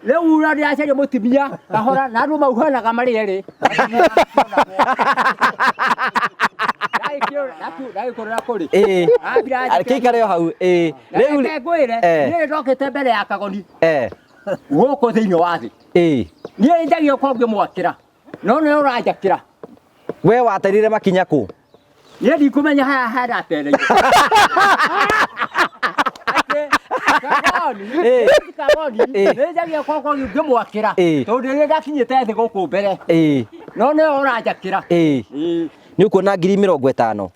Rĩu ũrĩa ndĩracaria mũtumia kahora na andũ mauhanaga marĩ erĩ. Ndagĩkũrĩra kũrĩ. Ĩĩ. Ambira Kĩikare o hau. Ĩĩ. Rĩu Reke ngwĩre, niĩ ndokĩte mbere ya kagoni gũkũ thĩinĩ wa thĩ. Niĩ njagia ũkorwo ngĩmwakĩra, no nĩwe ũranjakĩra. We waterire makinya kũ? Niĩ ndikũmenya harĩa haratereire. Atĩ, Kagoni, Kagoni, nĩ njagia ũkorwo ngĩmwakĩra, tondũ nĩ ndakinyĩte thĩ gũkũ mbere, no nĩwe ũranjakĩra. Nĩ ũkuona 50,000?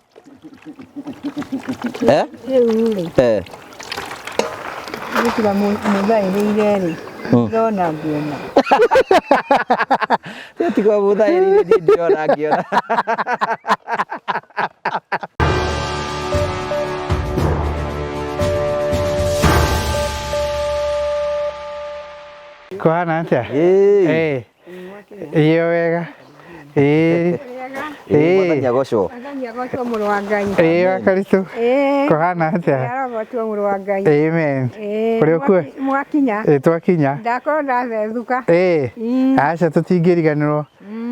Eh? Rĩu rĩ, nĩ tiga mũthaĩrĩire rĩ, ndĩrona ngĩona. Tiga mũthaĩrĩire niĩ ndĩrona ngĩona. Kũhana atĩa? Ĩĩ. Eh. Ĩyo wega. Ĩĩ. Ĩĩ, Mwathani agocwo. Mwathani agocwo mũrũ wa Ngai. Ĩĩ wa Kristo. Ĩĩ. Kũhana atĩa? Arogocwo mũrũ wa Ngai. Amen. Ĩĩ. Ũrĩ okuo? Mwakinya. Ĩĩ twakinya. Ndakorwo ndathethũka. Ĩĩ. Aca tũtingĩriganĩrwo.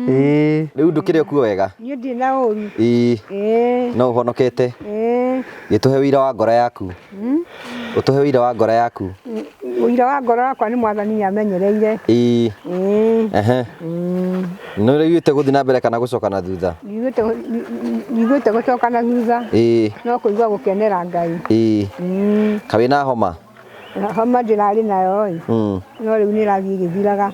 Ĩĩ. Rĩu ndũkĩrĩ okuo wega? Niĩ ndirĩ na ũru. Ĩĩ. Ĩĩ. No ũhonokete? Ĩĩ. Gĩtũhe ũira wa ngoro yaku. Ũtũhe ũira wa ngoro yaku. Ũira wa ngoro yakwa nĩ Mwathani nĩ amenyereire. Ĩĩ. Ĩĩ. Ehe. Nĩ ũiguĩte gũthiĩ na mbere kana gũcoka na thutha? Njiguĩte gũcoka na thutha. Ĩĩ. No kũigua gũkenera Ngai. Ĩĩ. Kaĩ wĩna homa? Homa ndĩrarĩ nayo ĩ. No rĩu nĩ ĩrathiĩ ĩgĩthiraga.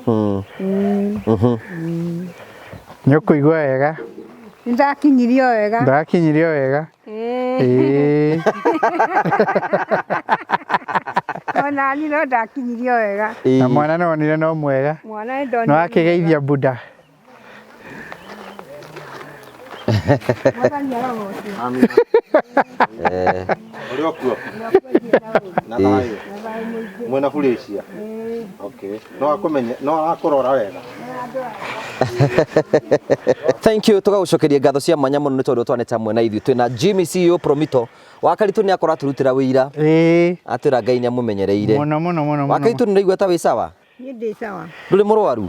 Nĩ ũkũigua wega. Nĩ ndakinyirio wega. Ndakinyirio wega. Ĩĩ. Ona niĩ no ndakinyirio wega. Na mwana nĩ wonire no mwega. Mwana nĩ ndonire. Nĩ wakĩgeithia Buddha. Mwathani arogocwo. Ũrĩ o kuo? Na thayũ. Mwĩna Felicia? Okay. No akũmenye, no arakũrora wega. Thank you tũgagũcokeria ngatho cia mwanya mũno nĩ tondũ twanĩte hamwe na ithuĩ twĩna Jimmy CEO Promito wa Karitũ nĩ akorwo atũrutĩra wĩira Ĩĩ. atwĩra Ngai nĩ amũmenyereire Mũno mũno mũno wa mũno. Karitũ nĩ ũraigua ta wĩ sawa Niĩ ndĩ sawa. ndũrĩ mũrwaru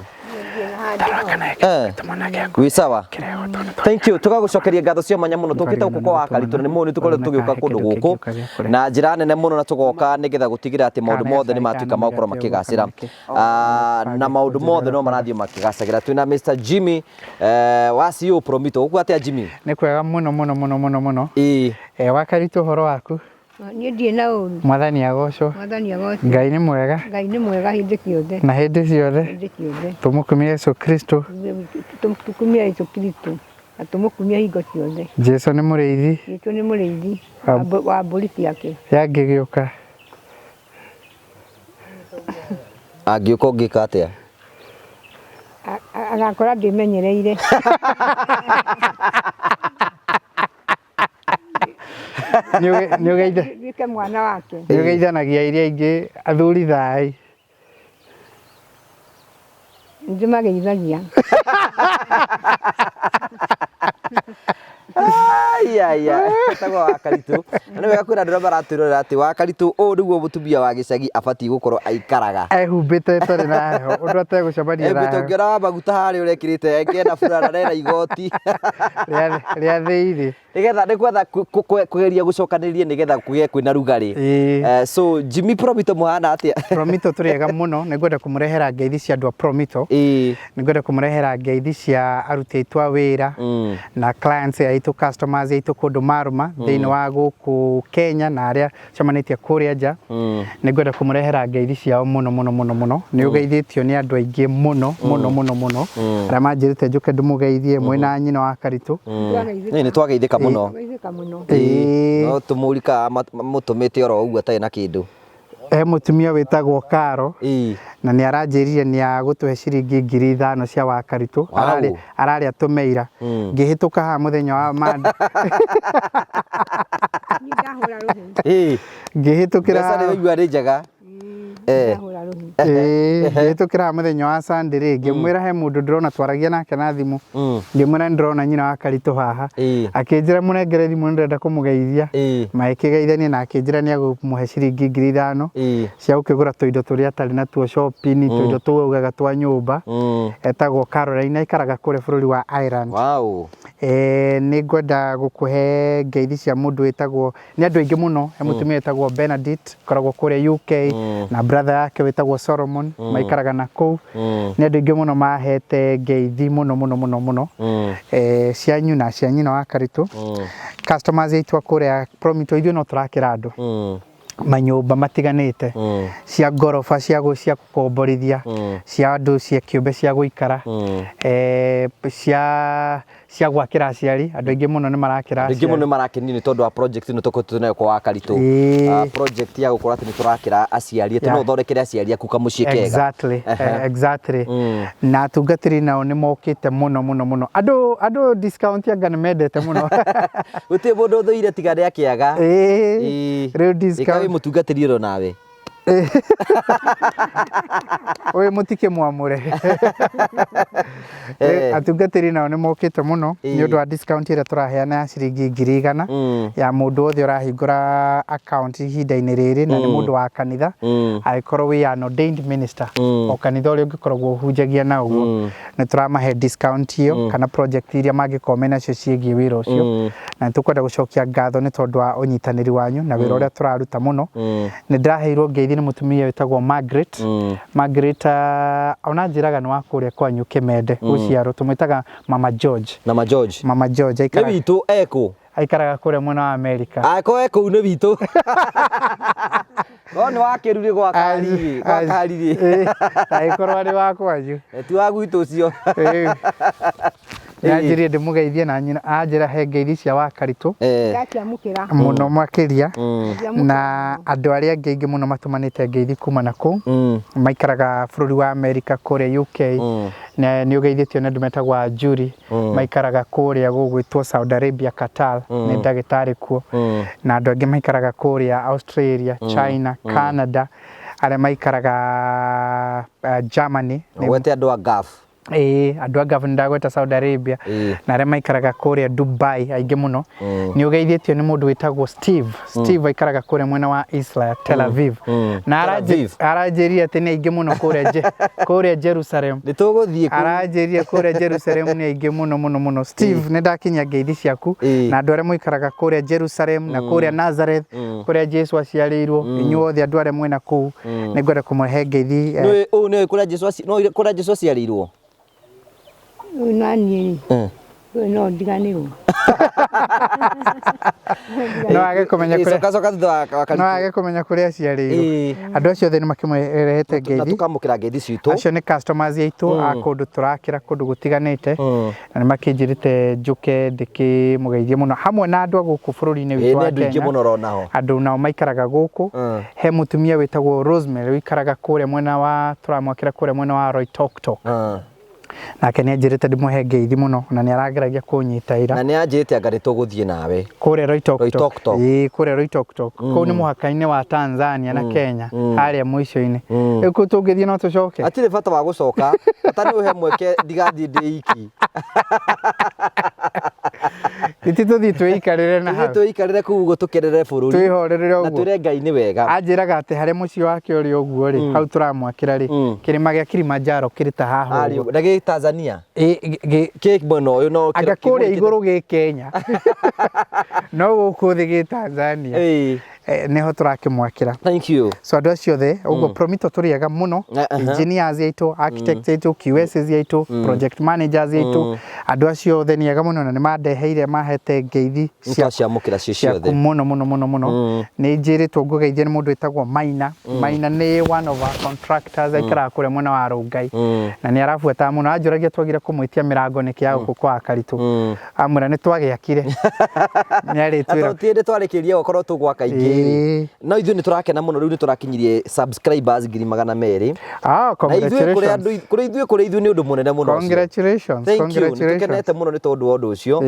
wĩ sawa thank you tũgagũcokeria ngatho cia mwanya mũno tũkĩte gũkũ kwa Wakaritũ na nĩ mũĩ nĩ tũkoretwo tũgĩũka kũndũ gũkũ na njĩra nene mũno na tũgoka nĩgetha gũtigĩrĩra atĩ maũndũ mothe nĩ matuĩka ma gũkorwo makĩgacĩra. Ah, na maũndũ mothe no marathiĩ makĩgacagĩra. Twĩna Mr Jimmy wa CEO Promito. Gũkũ atĩa Jimmy? Nĩ kwega mũno mũno mũno mũno mũno. Ĩĩ. Wakaritũ ũhoro waku? Niĩ ndirĩ na ũru. Mwathani agocwo. Mwathani agocwo. Ngai nĩ mwega. Ngai nĩ mwega hĩndĩ ciothe. Na hĩndĩ ciothe. Hĩndĩ ciothe. Tũmũkumie Yesu Kristo. Tũkumie Yesu Kristo na tũmũkumie hingo ciothe. Jesu nĩ mũrĩithi. Jesu nĩ mũrĩithi wa mbũri ciake. Yangĩgĩũka. Angĩũka ũngĩka atĩa? Agakora ndĩmenyereire. Nduĩke mwana wake. Nĩ ũgeithanagia iria ingĩ athuri thai. Nĩndĩmageithagia. Aya, etagwo Wakaritũ. Na nĩ wega kwĩra andũ arĩa maratwĩrorera atĩ Wakaritũ ũyũ nĩguo mũtumia wa gĩcagi abatiĩ gũkorwo aikaraga. Ehumbĩte ĩtarĩ na heho ũndũ ategũcemania na Ehumbĩte heho. ũngĩona wa maguta harĩa ũrekĩrĩte ekĩenda burana na ena igoti. Rĩa thĩirĩ. Nĩgetha nĩ gwetha kũgeria gũcokanĩrĩria nĩgetha kũgĩe kwĩna rugarĩ. So Jimmy Promito mũhana atĩa? Promito tũrĩ ega mũno, nĩ ngwenda kũmũrehera ngeithi cia andũ a Promito. Nĩ ngwenda kũmũrehera ngeithi cia aruti aitũ a wĩra na clients aitũ, customers aitũ kũndũ marũma thĩinĩ wa gũkũ Kenya na arĩa cemanĩtie kũrĩa nja. Nĩ ngwenda kũmũrehera ngeithi ciao mũno mũno mũno mũno. Nĩ ũgeithĩtio nĩ andũ aingĩ mũno mũno mũno mũno arĩa manjĩrĩte njũke ndĩmũgeithie mwĩna nyina wa Karitũ. Nĩ twageithĩka mũno. Twageithĩka mũno. Ĩĩ. No tũmũrika mũtũmĩte oro ũguo atarĩ na kĩndũ. He mũtumia wĩtagwo Karo na nĩ aranjĩrire nĩ agũtũhe ciringi 5,000 cia Wakaritũ. Ararĩ ararĩ atũme ira. Ngĩhĩtũka haha mũthenya wa Monday. Niĩ ndahũra rũhĩ. Ngĩhĩtũkĩra Mbeca nĩ waigua nĩ njega. Ndahũra rũhĩ. Ĩĩ, ngĩhĩtũkĩra mũthenya wa Sunday rĩ, ngĩmwĩra he mũndũ ndĩrona twaragia nake na thimũ, ngĩmwĩra nĩ ndĩrona nyina wa Karitũ haha, akĩnjĩra mũnengere thimũ nĩ ndĩrenda kũmũgeithia, magĩkĩgeithania na akĩnjĩra nĩ egũmũhe ciringi 5,000 cia gũkĩgũra tũindo tũrĩa atarĩ natuo shopping, tũindo tũu augaga twa nyũmba. Etagwo Caroline, aikaraga kũrĩa bũrũri wa Ireland. Wow. Nĩ ngwenda gũkũhe ngeithi cia mũndũ wĩtagwo, nĩ andũ aingĩ mũno, he mũtumia wĩtagwo Benedict akoragwo kũrĩa UK, na brother yake wĩtagwo Solomon, maikaraga na kũu. Nĩ andũ aingĩ mũno mahete ngeithi mũno mũno mũno mũno, cianyu na cia nyina wa Karitũ. Customers aitũ a kũrĩa Promito, ithuĩ no tũrakĩra andũ manyũmba matiganĩte, cia ngoroba, cia gũkomborithia, cia andũ cia kĩũmbe cia gũikara, cia gwakĩra aciari. Andũ aingĩ mũno nĩ marakĩra Andũ aingĩ mũno aciari. nĩ marakenio nĩ tondũ wa project ĩno tũkoretwo nayo kwa Wakaritũ. Project ya gũkorwo atĩ nĩ tũrakĩra aciari, atĩ no ũthondekere aciari aku kamũciĩ kega. Exactly, exactly. Na atungatĩri nao nĩ mokĩte mũno mũno mũno. Andũ discount anga nĩ mendete mũno. Gũtirĩ mũndũ ũthũire tiga arĩa akĩaga. Rĩu Ĩka wĩ discount mũtungatĩri ĩro nawe. Ũyũ mũtikĩmwamũre. Atungatĩri nao nĩ mokĩte mũno nĩ ũndũ wa discount ĩrĩa tũraheana ya ciringi 100,000 ya mũndũ wothe ũrahingũra account ihinda-inĩ rĩrĩ, na nĩ mũndũ wa kanitha, angĩkorwo wĩ an ordained minister, o kanitha ũrĩa ũngĩkoragwo ũhunjagia na ũguo, nĩ tũramahe discount ĩyo kana project iria mangĩkorwo menacio ciĩgiĩ wĩra ũcio. Na nĩ tũkwenda gũcokia ngatho nĩ tondũ wa ũnyitanĩri wanyu na wĩra ũrĩa tũraruta mũno. Nĩ ndĩraheirwo ngeithi nĩ mũtumia wĩtagwo Margaret. Margaret, ona njĩraga nĩ wa kũrĩa kwanyu Kĩmende gũciarwo, tũmwĩtaga Mama George. Mama George. Mama George Nĩ witũ ekũ? Aikaraga kũrĩa mwena wa America. Angĩkorwo e kũu nĩ witũ. No nĩ wa Kĩrurĩ gwa Kariri, gwa Kariri. Angĩkorwo arĩ wa kwanyu. Ti wa gwitũ ũcio. Nĩanjĩrire ndĩmũgeithie na nyina anjĩra he ngeithi cia Wakaritũ. Ndakĩamũkĩra. Mũno makĩria. Na andũ arĩa angĩ aingĩ mũno matũmanĩte ngeithi kuma na kũu. Maikaraga bũrũri wa America, kũrĩa UK. Na nĩ ũgeithĩtio nĩ andũ metagwo Ajuri. Maikaraga kũrĩa gũgwĩtwo Saudi Arabia, Qatar, nĩ ndagĩtarĩ kuo. Na andũ angĩ maikaraga kũrĩa Australia, China, Canada, arĩa maikaraga Germany. Ũgwete andũ a Gulf. Ĩĩ, andũ a Gulf nĩndagweta Saudi Arabia, na arĩa maikaraga kũrĩa Dubai aingĩ mũno. Nĩ ũgeithĩtio nĩ mũndũ wĩtagwo Steve. Steve aikaraga kũrĩa mwena wa Israel, Tel Aviv. Na aranjĩrire atĩ nĩ aingĩ mũno kũrĩa Jerusalem. Nĩ tũgũthiĩ kũu. Aranjĩrire kũrĩa Jerusalem nĩ aingĩ mũno mũno mũno. Steve, nĩ ndakinyia ngeithi ciaku na andũ arĩa mũikaraga kũrĩa Jerusalem na kũrĩa Nazareth, kũrĩa Jesu aciarĩirwo, inyuothe andũ arĩa mwĩna kũu, nĩ ngwenda kũmũhe ngeithi. Nĩ ũũ nĩ kũrĩa Jesu no kũrĩa Jesu aciarĩirwo? Rĩu na niĩ rĩ, rĩu no ndiganĩrwo. No age kũmenya kũrĩa Coka coka thutha wa Karitũ. No age kũmenya kũrĩa aciarĩirwo. Andũ acio othe nĩ makĩmũrehete Na ngeithi. tũkamũkĩra ngeithi citũ. Acio nĩ customers aitũ a kũndũ tũrakĩra kũndũ gũtiganĩte, na nĩ makĩnjĩrĩte njũke ndĩkĩmũgeithie mũno hamwe na andũ a gũkũ bũrũri-inĩ witũ Nĩ wa andũ aingĩ Kenya. mũno ũronaho. Andũ nao maikaraga gũkũ. He mũtumia wĩtagwo Rosemary ũikaraga kũrĩa mwena wa, tũramwakĩra kũrĩa mwena wa Loitoktok. Nake nĩ anjĩrĩte ndĩmũhe ngeithi mũno, na nĩ arageragia kũnyita ira. Na nĩ anjĩrĩte anga nĩ tũgũthiĩ nawe. Kũrĩa Loitoktok. Loitoktok. Ĩĩ, kũrĩa Loitoktok. Kũu nĩ mũhaka-inĩ wa Tanzania na Kenya, harĩa mũico-inĩ. Rĩu kũu tũngĩthiĩ no tũcoke? Hatirĩ bata wa gũcoka, bata nĩ ũhe mweke ndigathiĩ ndĩ iki. Iti tũthiĩ twĩikarĩre na Tũthiĩ hau. twĩikarĩre kũu ũguo tũkerere bũrũri. Twĩhorerere Na ũguo. twĩre Ngai nĩ wega. Anjĩraga atĩ harĩa mũciĩ wake ũrĩ ũguo rĩ, hau tũramwakĩra rĩ, kĩrĩma gĩa Kilimanjaro kĩrĩ ta haha Harĩa ũguo. ũguo. Na gĩ Tanzania. Ĩ, Kĩ mwena ũyũ no anga kũrĩa igũrũ gĩ Kenya. No gũkũ thĩ gĩ Tanzania. Nĩho tũrakĩmwakĩra. Thank you. So andũ acio othe ũguo Promito tũrĩ ega mũno, engineers aitũ, architects aitũ, QSs aitũ, project managers aitũ, andũ acio othe nĩ ega mũno na nĩ mandeheire mahete ngeithi Nĩtwaciamũkĩra ciĩ ciaku ciothe. mũno mũno mũno mũno. Nĩ njĩrĩtwo ngũgeithie nĩ mũndũ wĩtagwo Maina. Maina nĩ one of our contractors, aikaraga kũrĩa mwena wa Rongai, na nĩ arabuataga mũno, anjũragia twagire kũmwĩtia mĩrango nĩkĩ ya gũkũ kwa Karitũ, amwĩra nĩ twagĩakire, nĩ arĩtwĩra. Na tondũ ti hĩndĩ twarĩkĩria gũkorwo tũgwaka ingĩ. Atĩrĩrĩ, no ithuĩ nĩ tũrakena mũno, rĩu nĩ tũrakinyirie subscribers 200,000. Ah, Na ithuĩ kũrĩ congratulations. andũ, kũrĩ ithuĩ, kũrĩ ithuĩ nĩ ũndũ mũnene mũno ũcio. Congratulations, Thank you. Nĩ congratulations. tũkenete mũno nĩ tondũ wa ũndũ ũcio.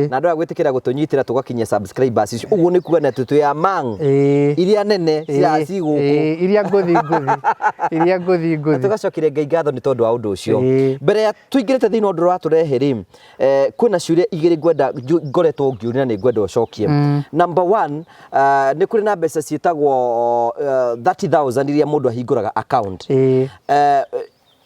Na andũ aya gwĩtĩkĩra gũtũnyitĩra tũgakinyia subscribers icio. Ũguo nĩ kuga atĩ twĩ among iria nene cia ci gũkũ. Iria ngũthi ngũthi. Iria ngũthi Na ngũthi. tũgacokeria Ngai ngatho nĩ tondũ wa ũndũ ũcio. Mbere ya tũingĩrĩte thĩinĩ wa ũndũ ũrĩa watũrehe rĩ, kwĩna ciũria igĩrĩ ngwenda ngoretwo ngĩũria na nĩ ngwenda ũcokie. Number one, nĩ kũrĩ na mbeca ciĩtagwo 30,000 iria mũndũ ahingũraga account.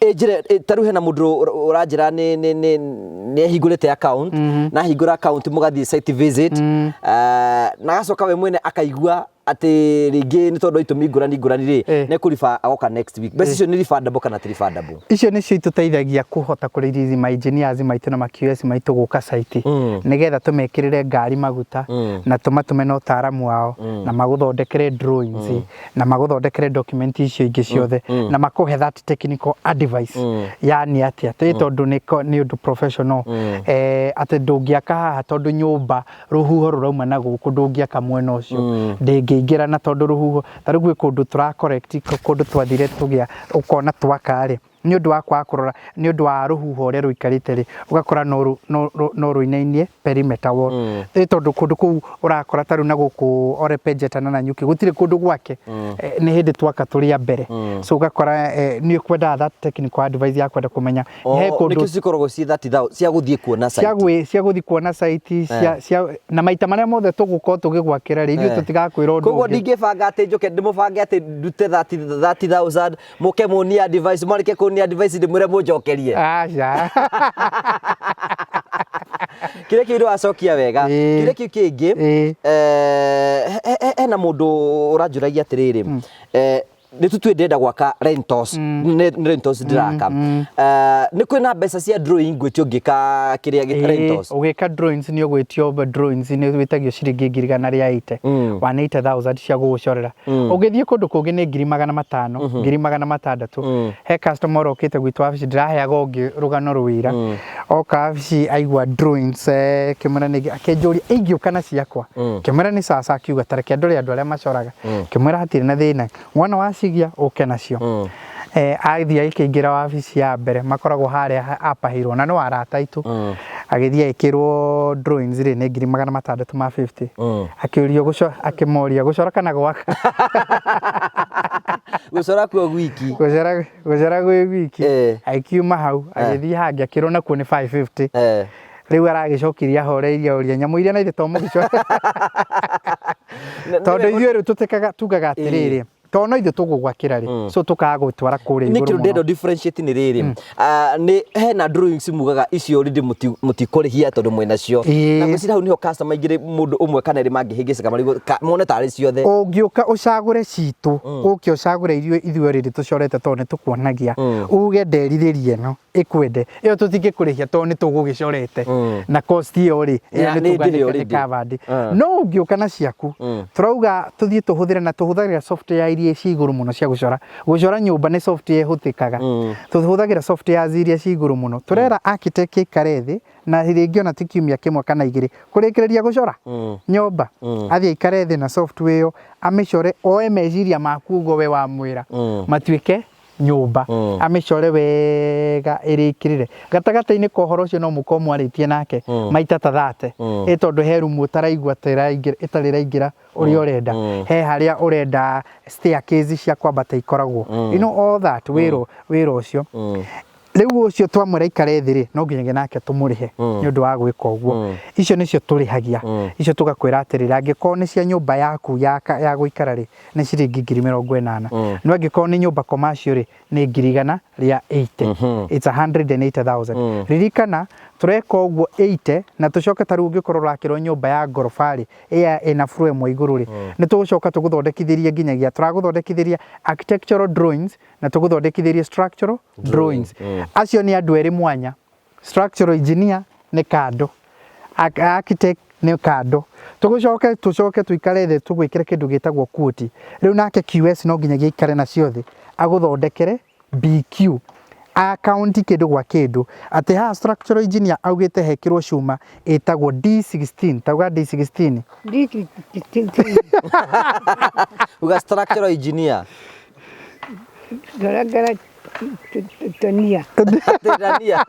Ĩnjĩre, ta rĩu hena mũndũ ũranjĩra nĩ ahingũrĩte account, na ahingũra account mũgathiĩ site visit, na agacoka we mwene akaigua atĩ rĩngĩ nĩ tondũ wa itũmi ngũrani ngũrani rĩ, nĩ ekũriba agoka next week. Mbeca icio nĩ refundable kana ti refundable? Icio nĩcio itũteithagia kũhota kũ release ma engineers maitũ na ma QS maitũ gũka site, nĩgetha tũmekĩrĩre ngari maguta, na tũmatũme na ũtaaramu wao, na magũthondekere drawings, na magũthondekere document icio ingĩ ciothe, na makũhe that technical advice, yani atĩa tĩ tondũ nĩ ũndũ professional, atĩ ndũngĩaka haha tondũ nyũmba rũhuho rũrauma na gũkũ, ndũngĩaka mwena ũcio, ndĩngĩingĩra, na tondũ rũhuho ta rĩu gwĩ kũndũ tũra correct, kũndũ twathire tũgĩa ũkona twaka rĩ, nĩ ũndũ wa kwaga kũrora, nĩ ũndũ wa rũhuho ũrĩa rũikarĩte rĩ, ũgakora no rũinainie perimeter wall, ĩ tondũ kũndũ kũu ũrakora ta rĩu na gũkũ Orepenjeta na Nanyuki gũtirĩ kũndũ gwake, nĩ hĩndĩ twaka tũrĩ a mbere, so ũgakora nĩ ũkwendaga that technical advice ya kwenda kũmenya he kũndũ. Nĩkĩo cikoragwo ci 30,000 cia gũthiĩ kuona site. Cia gũthiĩ kuona site, cia na maita marĩa mothe tũgũkorwo tũgĩgwakĩra rĩ, ithuĩ tũtigakwĩra ũndũ Koguo ũngĩ. Ndingĩbanga atĩ njũke ndĩmũbange atĩ ndute 30,000 mũke mũnie advice, mwarĩkia kũnia advice ndĩmwĩre mũnjokerie. Aca. Kĩrĩa kĩu wacokia wega. Kĩrĩa kĩu kĩngĩ, hena mũndũ ũranjũragia atĩrĩrĩ, nĩ tũtue ndĩrenda gwaka rentals, nĩ rentals ndĩraka, nĩ kwĩna mbeca cia drawing ngwĩtio ngĩka kĩrĩa rentals? Ũgĩka drawings nĩ ũgwĩtio drawings, nĩ wĩtagio ciringi 180,000, 180,000 cia gũgũcorera. Ũngĩthiĩ kũndũ kũngĩ nĩ 500,000, 600,000. He customer ũrokĩte gwitũ wabici, ndĩraheaga ũngĩ rũgano rwĩra, oka wabici aigua drawings, kĩmwĩra nĩ akĩnjũria ingĩũka na ciakwa, kĩmwĩra nĩ sasa, akiuga ta reke ndore andũ arĩa macoraga, kĩmwĩra hatirĩ na thĩna, mwana wacigia ũke nacio. Athiĩ agĩkĩingĩra wabici ya mbere makoragwo harĩa Upper Hill, na no arata aitũ, agĩthiĩ agĩkĩrwo drawings rĩ nĩ 650,000. Akĩũrio akĩmoria gũcora kana gwaka. Gũcora kuo gwiki. Gũcora gwĩ wiki. Agĩkiuma hau agĩthiĩ hangĩ akĩrwo nakuo nĩ 550. Rĩu aragĩcokirie ahoreirie oria nyamũ iria na ithe to mũgĩcore, tondũ ithuĩ rĩu tũtĩkaga tugaga atĩrĩrĩ, tondũ no ithuĩ tũgũgwakĩra rĩ, so tũkaga gũtwara kũrĩa Nĩ igũrũ kĩndũ mũno. Ndĩrenda differentiate nĩ rĩrĩ, nĩ hena drawings mugaga icio already mũtikũrĩhia tondũ mwĩna cio, na ngwĩciria hau nĩho customer aingĩ, mũndũ ũmwe kana erĩ mangĩhĩngĩcĩka marigwo mone tarĩ ciothe. Ũngĩũka ũcagũre citũ, ũke ũcagũre irio ithuĩ already tũcorete, tondũ nĩ tũkuonagia, uge nderirĩria ĩno ĩkwende, ĩyo tũtingĩkũrĩhia tondũ nĩ tũgũgĩcorete, na cost ĩyo rĩ, ĩyo Ya, nĩ nĩ tuga ndĩrĩ nĩ already. Covered. No ũngĩũka na ciaku, tũrauga tũthiĩ tũhũthĩre, na tũhũthagĩra software iria ci igũrũ mũno cia gũcora. Gũcora nyũmba nĩ software ĩhũthĩkaga, tũhũthagĩra softwares iria ci igũrũ mũno. Tũrera architect aikare thĩ na rĩngĩ ona ti kiumia kĩmwe kana igĩrĩ kũrĩkĩrĩria gũcora nyũmba, athiĩ aikare thĩ na software ĩyo amĩcore, oe meciria maku ũguo we wamwĩra matuĩke nyũmba, amĩcore wega ĩrĩkĩrĩre. Gatagatĩ-inĩ ka ũhoro ũcio no mũkorwo mwarĩtie nake maita ta 30, ĩ tondũ he rumu ũtaraigua ta ĩtarĩ ĩraingĩra ũrĩa ũrenda, he harĩa ũrenda staircase cia kwambata ikoragwo, you know all that. Wĩra ũcio rĩu ũcio twamwĩra ikare thĩ rĩ, no nginyagia nake tũmũrĩhe nĩ ũndũ wa gwĩka ũguo. Icio nĩcio tũrĩhagia. Icio tũgakwĩra atĩrĩrĩ, angĩkorwo nĩ cia nyũmba yaku ya gũikara rĩ, nĩ ciringi 80,000, no angĩkorwo nĩ nyũmba commercial rĩ, nĩ 180,000. It's 180,000. Ririkana tũreka ũguo 80, na tũcoke ta rĩu ũngĩkorwo ũrakĩrwo nyũmba ya ngoroba rĩ, ĩya ĩna floor ĩmwe igũrũ rĩ, nĩ tũgũcoka tũgũthondekithĩrie, nginyagia tũragũthondekithĩria architectural drawings na tũgũthondekithĩrie structural drawings. Acio nĩ andũ erĩ mwanya. Structural engineer nĩ kando, architect nĩ kando. Tũgũcoke tũcoke tũikare thĩ tũgwĩkĩre kĩndũ gĩtagwo quote. Rĩu nake QS no nginyagia aikare nacio thĩ agũthondekere BQ. Akaunti kĩndũ gwa kĩndũ atĩ haha structural engineer augĩte hekĩrwo cuma ĩtagwo D16 tauga D16 D16 Uga structural engineer. Ngarangara tonia. Tanzania.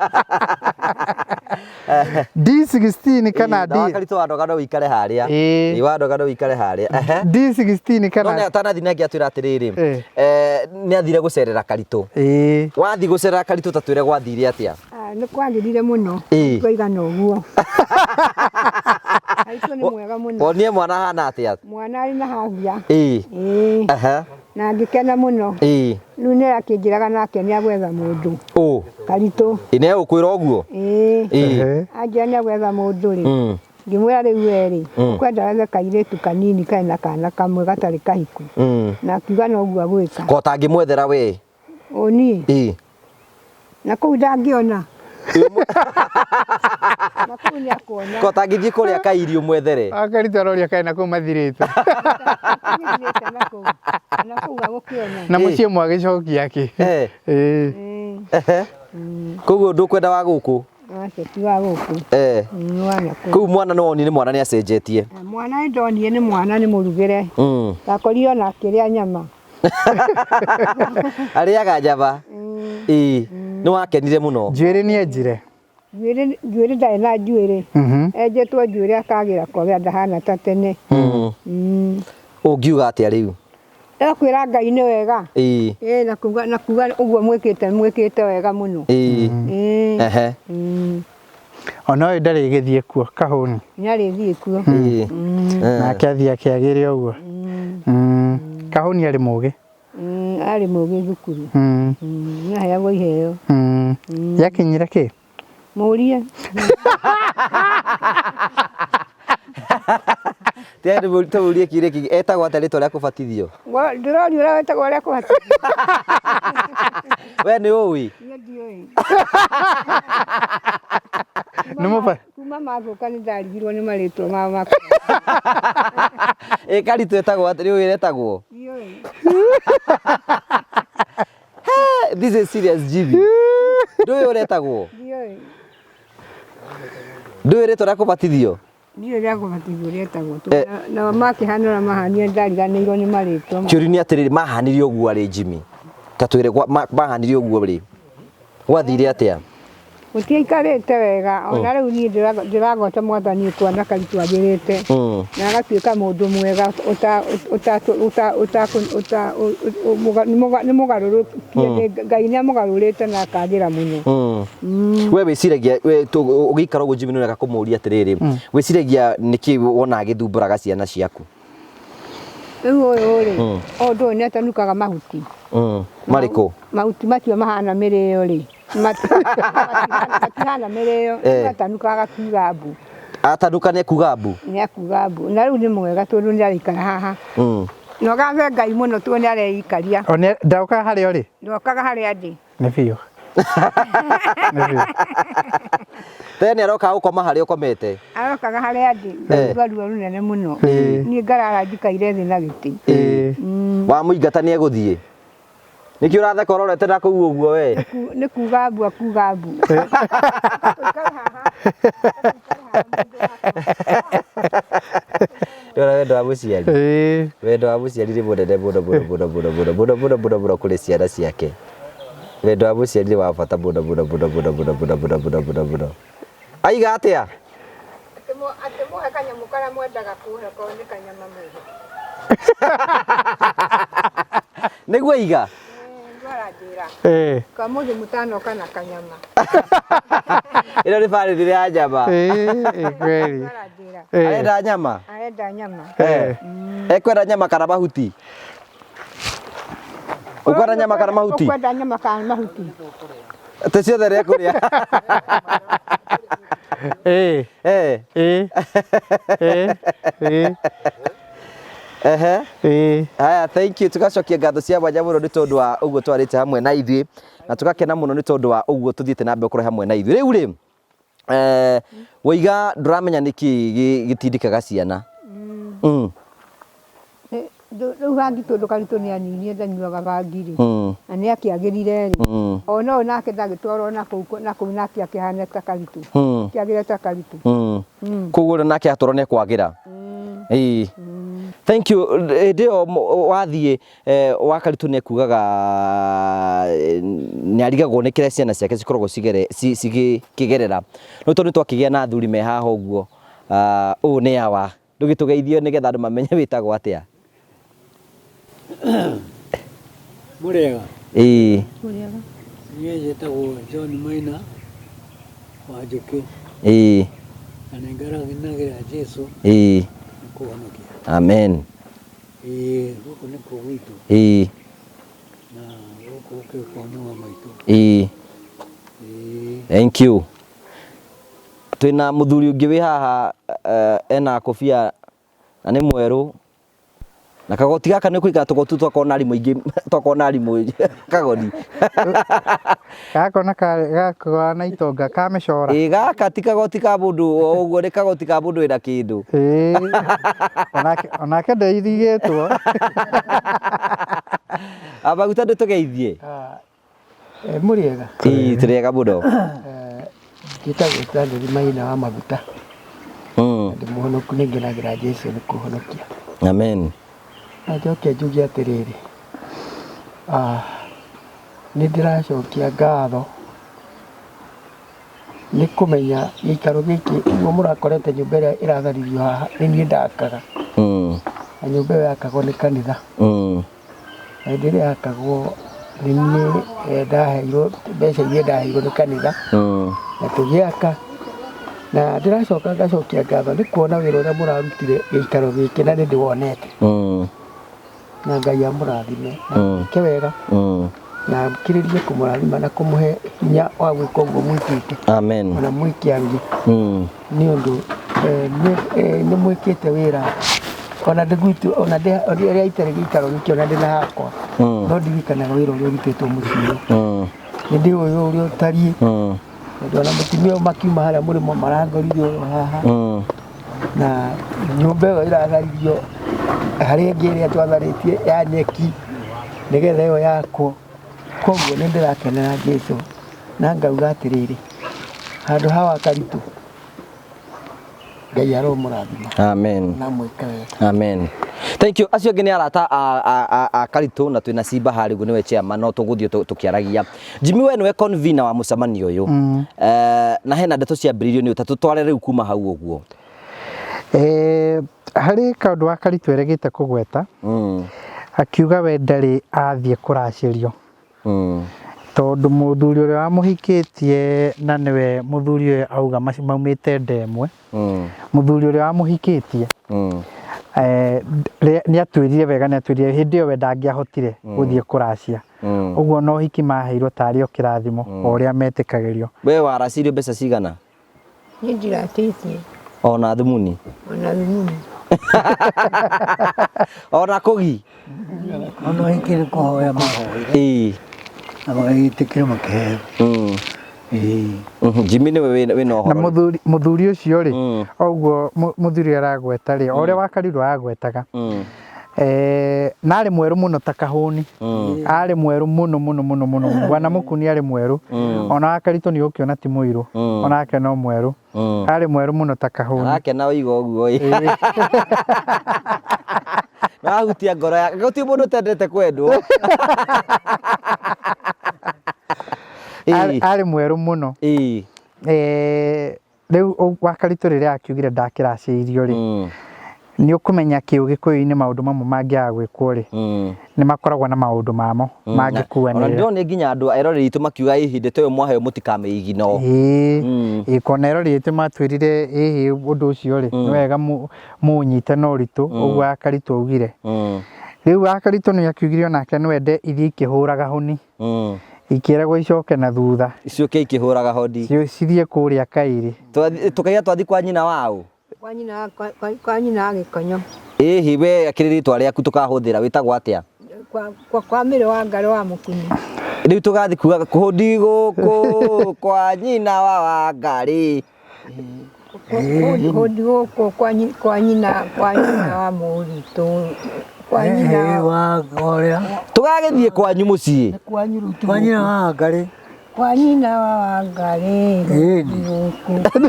D16 kana D Karitũ wandoga no wĩikare harĩa. Ĩĩ. Ĩĩ wandoga no wĩikare harĩa. Ehe. D16 No kana nĩ atanathiĩ nake atwĩra atĩrĩrĩ. Eh. Eh, nĩ athire gũcerera Karitũ. Ĩĩ. Wathiĩ gũcerera Karitũ ta twĩre gwathire atĩa? Ah, nĩ kwagĩrire mũno. Ĩĩ. Twaigana ũguo. Karitũ nĩ mwega mũno. Wonie mwana ahana atĩa? Mwana arĩ na habia. Ĩĩ. Ĩĩ. Aha. Na ngĩkena mũno. Ĩĩ. Rĩu nĩ akĩnjĩraga nake nĩ agwetha mũndũ. Ũ. Karitũ. Ĩ nĩ egũkwĩra ũguo? Ĩĩ. Ĩĩ. Ehe. Anjĩra nĩ agwetha mũndũ rĩ. Mm. Ngĩmwĩra rĩu we rĩ, ũkwenda wethe kairĩtu kanini karĩ na kana kamwe gatarĩ kahiku. Na akiuga noguo agwĩka. Ko tangĩmwethera we? Ũ niĩ? Ĩĩ. Na kũu ndangĩona. Na kũu nĩ akuona. Ko tangĩthiĩ kũrĩa kairi ũmwethere? Akaritũ aroria kaĩ na kũu mathirĩte. Nĩthirĩte na kũu. Na kũu agũkĩona. Na mũciĩ mwagĩcokia kĩ? Eh. Ĩĩ. Ĩĩ. Ehe. Koguo ndũkwenda wa gũkũ? Aca ti wa gũkũ. Eh. Nĩ wa na kũu. Kũu mwana nĩ wonire mwana nĩ acenjetie. Mwana nĩ ndonire nĩ mwana nĩ mũrugĩre. Ndakorire ona akĩrĩa nyama. Arĩaga nyama. Ĩĩ. Nĩ wakenire mũno. Njuĩrĩ nĩ enjire. Njuĩrĩ njuĩrĩ ndarĩ na njuĩrĩ. Enjetwo njuĩrĩ akagĩra kwagĩra ndahana ta tene. Ũngiuga atĩa rĩu? Ekwĩra Ngai nĩ wega. Ĩĩ. Ĩĩ na kuga na kuga ũguo mwĩkĩte mwĩkĩte wega mũno. Ĩĩ. Ĩĩ. Ehe. Ona ũyũ ndarĩ gĩthiĩ kuo kahũni. Nĩ arĩthiĩ kuo. Ĩĩ. Nake athiĩ akĩagĩre ũguo. Kahũni arĩ mũgĩ. Arĩ mũgĩ thukuru. Nĩ aheagwo iheo. Yakinyire kĩ? Mũrie. Tiga tũmũrie kĩũria kĩngĩ. Etagwo atĩa rĩtwa rĩa kũbatithio? Ndĩroria ũrĩa wetagwo ũrĩa kũbatithio. We nĩ ũĩ? Niĩ ndiũĩ. Nĩ mũba Kuma mathũka nĩ ndarigirwo nĩ marĩtwa mao makwa. Ĩ Karitũ etagwo atĩa? Nĩ ũĩ ũrĩa etagwo? Ndiũĩ. This is serious Jimmy. Ndũĩ ũrĩa etagwo? Ndiũĩ. Ndũĩ rĩtwa rĩa kũbatithio? Ndiũĩ rĩa kũbatithio rĩetagwo. Nao makĩhana ũrĩa mahanire ndariganĩirwo nĩ marĩtwa. Kĩũria nĩ atĩrĩrĩ, mahanire ũguo rĩ Jimmy? Ta twĩre mahanire ũguo rĩ? Gwathire atĩa? Gũtiaikarĩte wega ona rĩu niĩ ndĩragoca mwathani kuona Karitũ agĩrĩte na agatuĩka mũndũ mwega nĩ mũgarũrũkie Ngai nĩ amũgarũrĩte na akagĩra mũno. We wĩciragia we ũgĩikara ũguo Jimmy nĩ wega kũmũria atĩrĩrĩ, wĩciragia nĩkĩ wona agĩthumbũraga ciana ciaku? Rĩu ũyũ rĩ, ũndũ ũyũ nĩ atanukaga mahuti. Marĩkũ? Mahuti macio mahana mĩrĩo rĩ. Matihana mĩrĩo, atanukaga akiuga mbu. Atanuka nĩ kuga mbu? Nĩ akuga mbu. Na rĩu nĩ mwega tondũ nĩ araikara haha. Na ũgathe Ngai mũno tondũ nĩ areikaria. Ndokaga harĩa ũrĩ? Ndokaga harĩa ndĩ. Nĩ biũ. Nĩ biũ. Tene arokaga gũkoma harĩa ũkomete? Arokaga harĩa ndĩ, ngaigua ruo rũnene mũno. Niĩ ngarara njikaire thĩ na gĩtĩ. Wamũingata nĩ egũthiĩ? Nĩkĩ ũratheka ũrorete na kũu ũguo we? Nĩ kuga mbu akuga mbu. Ndĩrona wendo wa mũciari. Wendo wa mũciari nĩ mũnene mũno mũno mũno mũno mũno mũno mũno mũno mũno kũrĩ ciana ciake. Wendo wa mũciari nĩ wa bata mũno mũno mũno mũno mũno mũno mũno mũno mũno mũno. Aiga atĩa? Akĩmũhe kanyamũ karĩa mwendaga kũhe okorwo nĩ kanyama mwĩhe. Nĩguo aiga? Nĩguo aranjĩra. Kamũthĩ mũtanoka na kanyama. Ĩno nĩ bamĩrĩ ya nyama. Ĩĩ kweli. Arenda nyama? Arenda nyama. Ekwenda nyama kana mahuti? Ũkwenda nyama kana mahuti? Ũkwenda nyama kana mahuti? Atĩ ciothe rĩa kũrĩa. Ĩĩ. Ĩĩ. Ĩĩ. Ĩĩ. Ehe. Ĩĩ. Haya, thank you. Tugacokia ngatho cia mwanya mũno nĩ tondũ wa ũguo twarĩte hamwe na ithuĩ na tũgakena mũno nĩ tondũ wa ũguo tũthiĩte na mbere gũkorwo hamwe na ithuĩ. Rĩu rĩ, woiga ndũramenya nĩkĩ gĩtindĩkaga ciana. Rĩu bangi tondũ Karitũ nĩ anyuire ndanyuaga bangi rĩ, na nĩ akĩagĩrire rĩ, ona ũyũ nake ndagĩtwarwo nakũu nakũu nake akĩhana ta Karitũ, akĩagĩre ta Karitũ. Koguo rĩ nake atwarwo nĩ ekwagĩra. Ĩĩ. Thank you. Hĩndĩ ĩyo wathiĩ wa Karitũ nĩ ekugaga nĩ arigagwo nĩ kĩrĩa ciana ciake cikoragwo cigĩkĩgerera. No tondũ nĩ twakĩgĩa na athuri me haha ũguo, ũũ nĩ awa. Ndũgĩtũgeithie nĩgetha andũ mamenye wĩtagwo atĩa. Mũrĩega? Ĩĩ. Mũrĩega. Niĩ njĩtagwo John Maina wa Njũkĩ. Ĩĩ. Na nĩ ngenagĩra Jesũ. Ĩĩ. Nĩ kũhonokia. Amen. Ĩĩ, gũkũ nĩkuo gwitũ. Ĩĩ. Na gũkũ gũkĩrĩ kwa mũrũ wa maitũ. Ĩĩ. Ĩĩ. Thank you. Twĩna mũthuri ũngĩ wĩ haha ena kobia na nĩ mwerũ na kagoti gaka nĩ kũikara tũgoti twakorwo na arimũ aingĩ twakorwo na arimũ kagoni. Gaka ona gakoragwo na itonga ka mĩcora. Ĩ gaka ti kagoti ka mũndũ o ũguo nĩ kagoti ka mũndũ wĩna kĩndũ. Ĩĩ onake ndeirigĩtwo. Maguta ndũtũgeithie. Mũrĩega? Ĩĩ tũrĩega mũno. Njĩtagwo Stanley Maina wa Maguta. Na ndĩ mũhonoku nĩ ngenagĩra Jesu nĩ kũhonokia. Amen. Na njoke njuge atĩrĩrĩ, nĩ ndĩracokia ngatho nĩ kũmenya gĩikaro gĩkĩ ũguo mũrakorete nyũmba ĩrĩa ĩratharirio haha nĩ niĩ ndakaga. Na nyũmba ĩyo yakagwo nĩ kanitha. Na hĩndĩ ĩrĩa yakagwo nĩ niĩ ndaheirwo mbeca iria ndaheirwo nĩ kanitha na tũgĩaka. Na ndĩracoka ngacokia ngatho nĩ kuona wĩra ũrĩa mũrarutire gĩikaro gĩkĩ na nĩ ndĩwonete. Na Ngai amũrathime na amwĩke wega na akĩrĩrie kũmũrathima na kũmũhe hinya wa gwĩka ũguo mwĩkĩte. Amen. Ona mwĩke angĩ. Nĩ ũndũ nĩ mwĩkĩte wĩra ona ndĩ gwitũ ona rĩrĩa itarĩ gĩikaro gĩkĩ ona ndĩ na hakwa no ndirikanaga wĩra ũrĩa ũrutĩtwo mũciĩ ũyũ. Nĩ ndĩũĩ ũrĩa ũtariĩ tondũ ona mũtumia ũyũ makiuma harĩa mũrĩmo marangorire ũyũ haha na nyũmba ĩyo ĩratharirio harĩ ĩngĩ ĩrĩa twatharĩtie ya nyeki nĩgetha ĩyo yakwo. Koguo nĩ ndĩrakenera Jesũ na ngauga atĩrĩrĩ, handũ ha Wakaritũ Ngai aromũrathima. Amen. Na mwĩke wega. Amen. Thank you. Acio angĩ nĩ arata a Karitũ na twĩna Simba harĩa ũguo nĩwe chairman no tũgũthiĩ tũkĩaragia. Jimmy we nĩwe convener wa mũcemanio ũyũ. Na hena ndeto ciambĩrĩirio nĩ ũtatũ tware rĩu kuma hau ũguo. Harĩ kaũndũ wa Karitũ erĩgĩte kũgweta. Akiuga we ndarĩ athiĩ kũracĩrio. Tondũ mũthuri ũrĩa wamũhikĩtie na nĩwe mũthuri ũyũ auga maumĩte nda ĩmwe, mũthuri ũrĩa wamũhikĩtie nĩ atwĩrire wega, nĩ atwĩrire hĩndĩ ĩyo we ndangĩahotire gũthiĩ kũracia. Ũguo ona ũhiki maheirwo tarĩ o kĩrathimo o ũrĩa metĩkagĩrio. We waracirio mbeca cigana? Niĩ ndiracĩtie. Ona thumuni? Ona thumuni. Ona kũgi? Ona ũhiki nĩ kũhoya mahoire. Ĩĩ. Na magĩtĩkĩra makĩheo. Ĩĩ. Jimmy nĩwe wĩna ũhoro. Na mũthuri ũcio rĩ, o ũguo mũthuri aragweta rĩ, o ũrĩa Wakarirũ aragwetaga, na arĩ mwerũ mũno ta kahũni. Arĩ mwerũ mũno mũno mũno mũno. Bwana Mũkuni arĩ mwerũ. Ona Wakaritũ nĩ ũkĩona ti mũirũ. Onake no mwerũ. Arĩ mwerũ mũno ta kahũni. Arakena waiga ũguo ĩ. Wahutia ngoro yake. Gũtirĩ mũndũ ũtendete kwendwo. Arĩ mwerũ mũno. Rĩu Wakaritũ rĩrĩa akiugire ndakĩracĩirio rĩ, nĩ ũkũmenya kĩũgĩkũyũ-inĩ maũndũ mamwe mangĩaga gwĩkwo rĩ, nĩ makoragwo na maũndũ mamo mangĩkuanĩrĩra. Ona ndĩronire nginya andũ eroreri aitũ makiuga ĩhĩ ndeto ĩyo mwaheo mũtikamĩiginoo. Ĩĩ, kona eroreri aitũ matwĩrire ĩhĩ ũndũ ũcio rĩ, nĩ wega mũũnyite na ũritũ, ũguo Wakaritũ augire. Rĩu Wakaritũ nĩ akiugire onake no ende ithiĩ ikĩhũraga honi. Ikĩragwo icoke na thutha. Icoke ikĩhũraga hodi. Cithiĩ kũrĩa Kairĩ. Tũkaiga twathiĩ kwa nyina wa ũ? Kwa nyina, kwa nyina wa Gĩkonyo. Ĩhĩ we akĩrĩ rĩtwa rĩaku tũkahũthĩra wĩtagwo atĩa? Kwa Mĩrũ wa Ngarĩ wa Mũkuni. Rĩu tũgathiĩ kuga hodi gũkũ kwa nyina wa Wangarĩ. Hodi gũkũ kwa nyina wa Mũritũ. Kwa nyina. Wa ũrĩa Tũgagĩthiĩ kwanyu mũciĩ. Kwanyu rĩu ti kwa nyina wa Ngarĩ. Kwa nyina wa Wangarĩ. Ĩni. Gũkũ.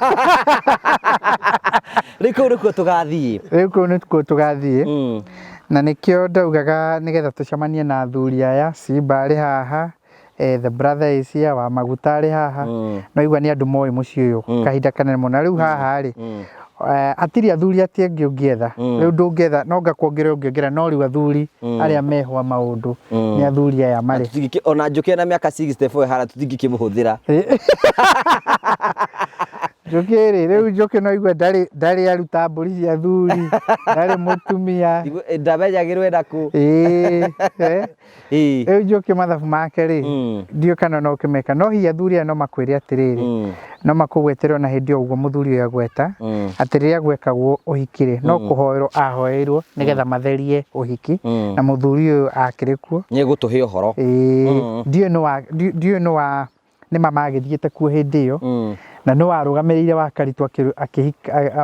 Rĩu kũu nĩkuo tũgathiĩ. Rĩu kũu nĩkuo tũgathiĩ. Na nĩkĩo ndaugaga nĩgetha tũcemanie na athuri aya, Simba arĩ haha, the brother is here, wa maguta arĩ haha. No igua nĩ andũ moĩ mũciĩ ũyũ kahinda kanene mũno. Na rĩu haha rĩ, hatirĩ athuri atĩ angĩ ũngĩetha. Rĩu ndũngĩetha, no ngakuongerera ũngĩongerera, no rĩu athuri arĩa mehwa maũndũ nĩ athuri aya marĩ. Ona Njũkĩ na mĩaka 64 hara tũtingĩkĩmũhũthĩra. Njũkĩ rĩ, rĩu Njũkĩ no igue ndarĩ aruta mbũri cia athuri, ndarĩ mũtumia. Ndamenyagĩrwo ena kũ. Ĩĩ, eh. Ĩĩ. Rĩu Njũkĩ mathabu make rĩ, ndiũĩ kana no ũkĩmeka, no hihi athuri aya no makwĩre atĩrĩrĩ, no makũgwetere ona hĩndĩ ĩyo ũguo mũthuri ũyũ agweta, atĩ rĩrĩa gwekagwo ũhiki rĩ, no kũhoerwo ahoeirwo nĩgetha matherie ũhiki, na mũthuri ũyũ akĩrĩ kuo. Nĩegũtũhe ũhoro. Ĩĩ, ndiũĩ nĩ wa, ndiũĩ nĩ wa, nĩ ma magĩthiĩte kuo hĩndĩ ĩyo, na nĩ warũgamĩrĩire wa Karitũ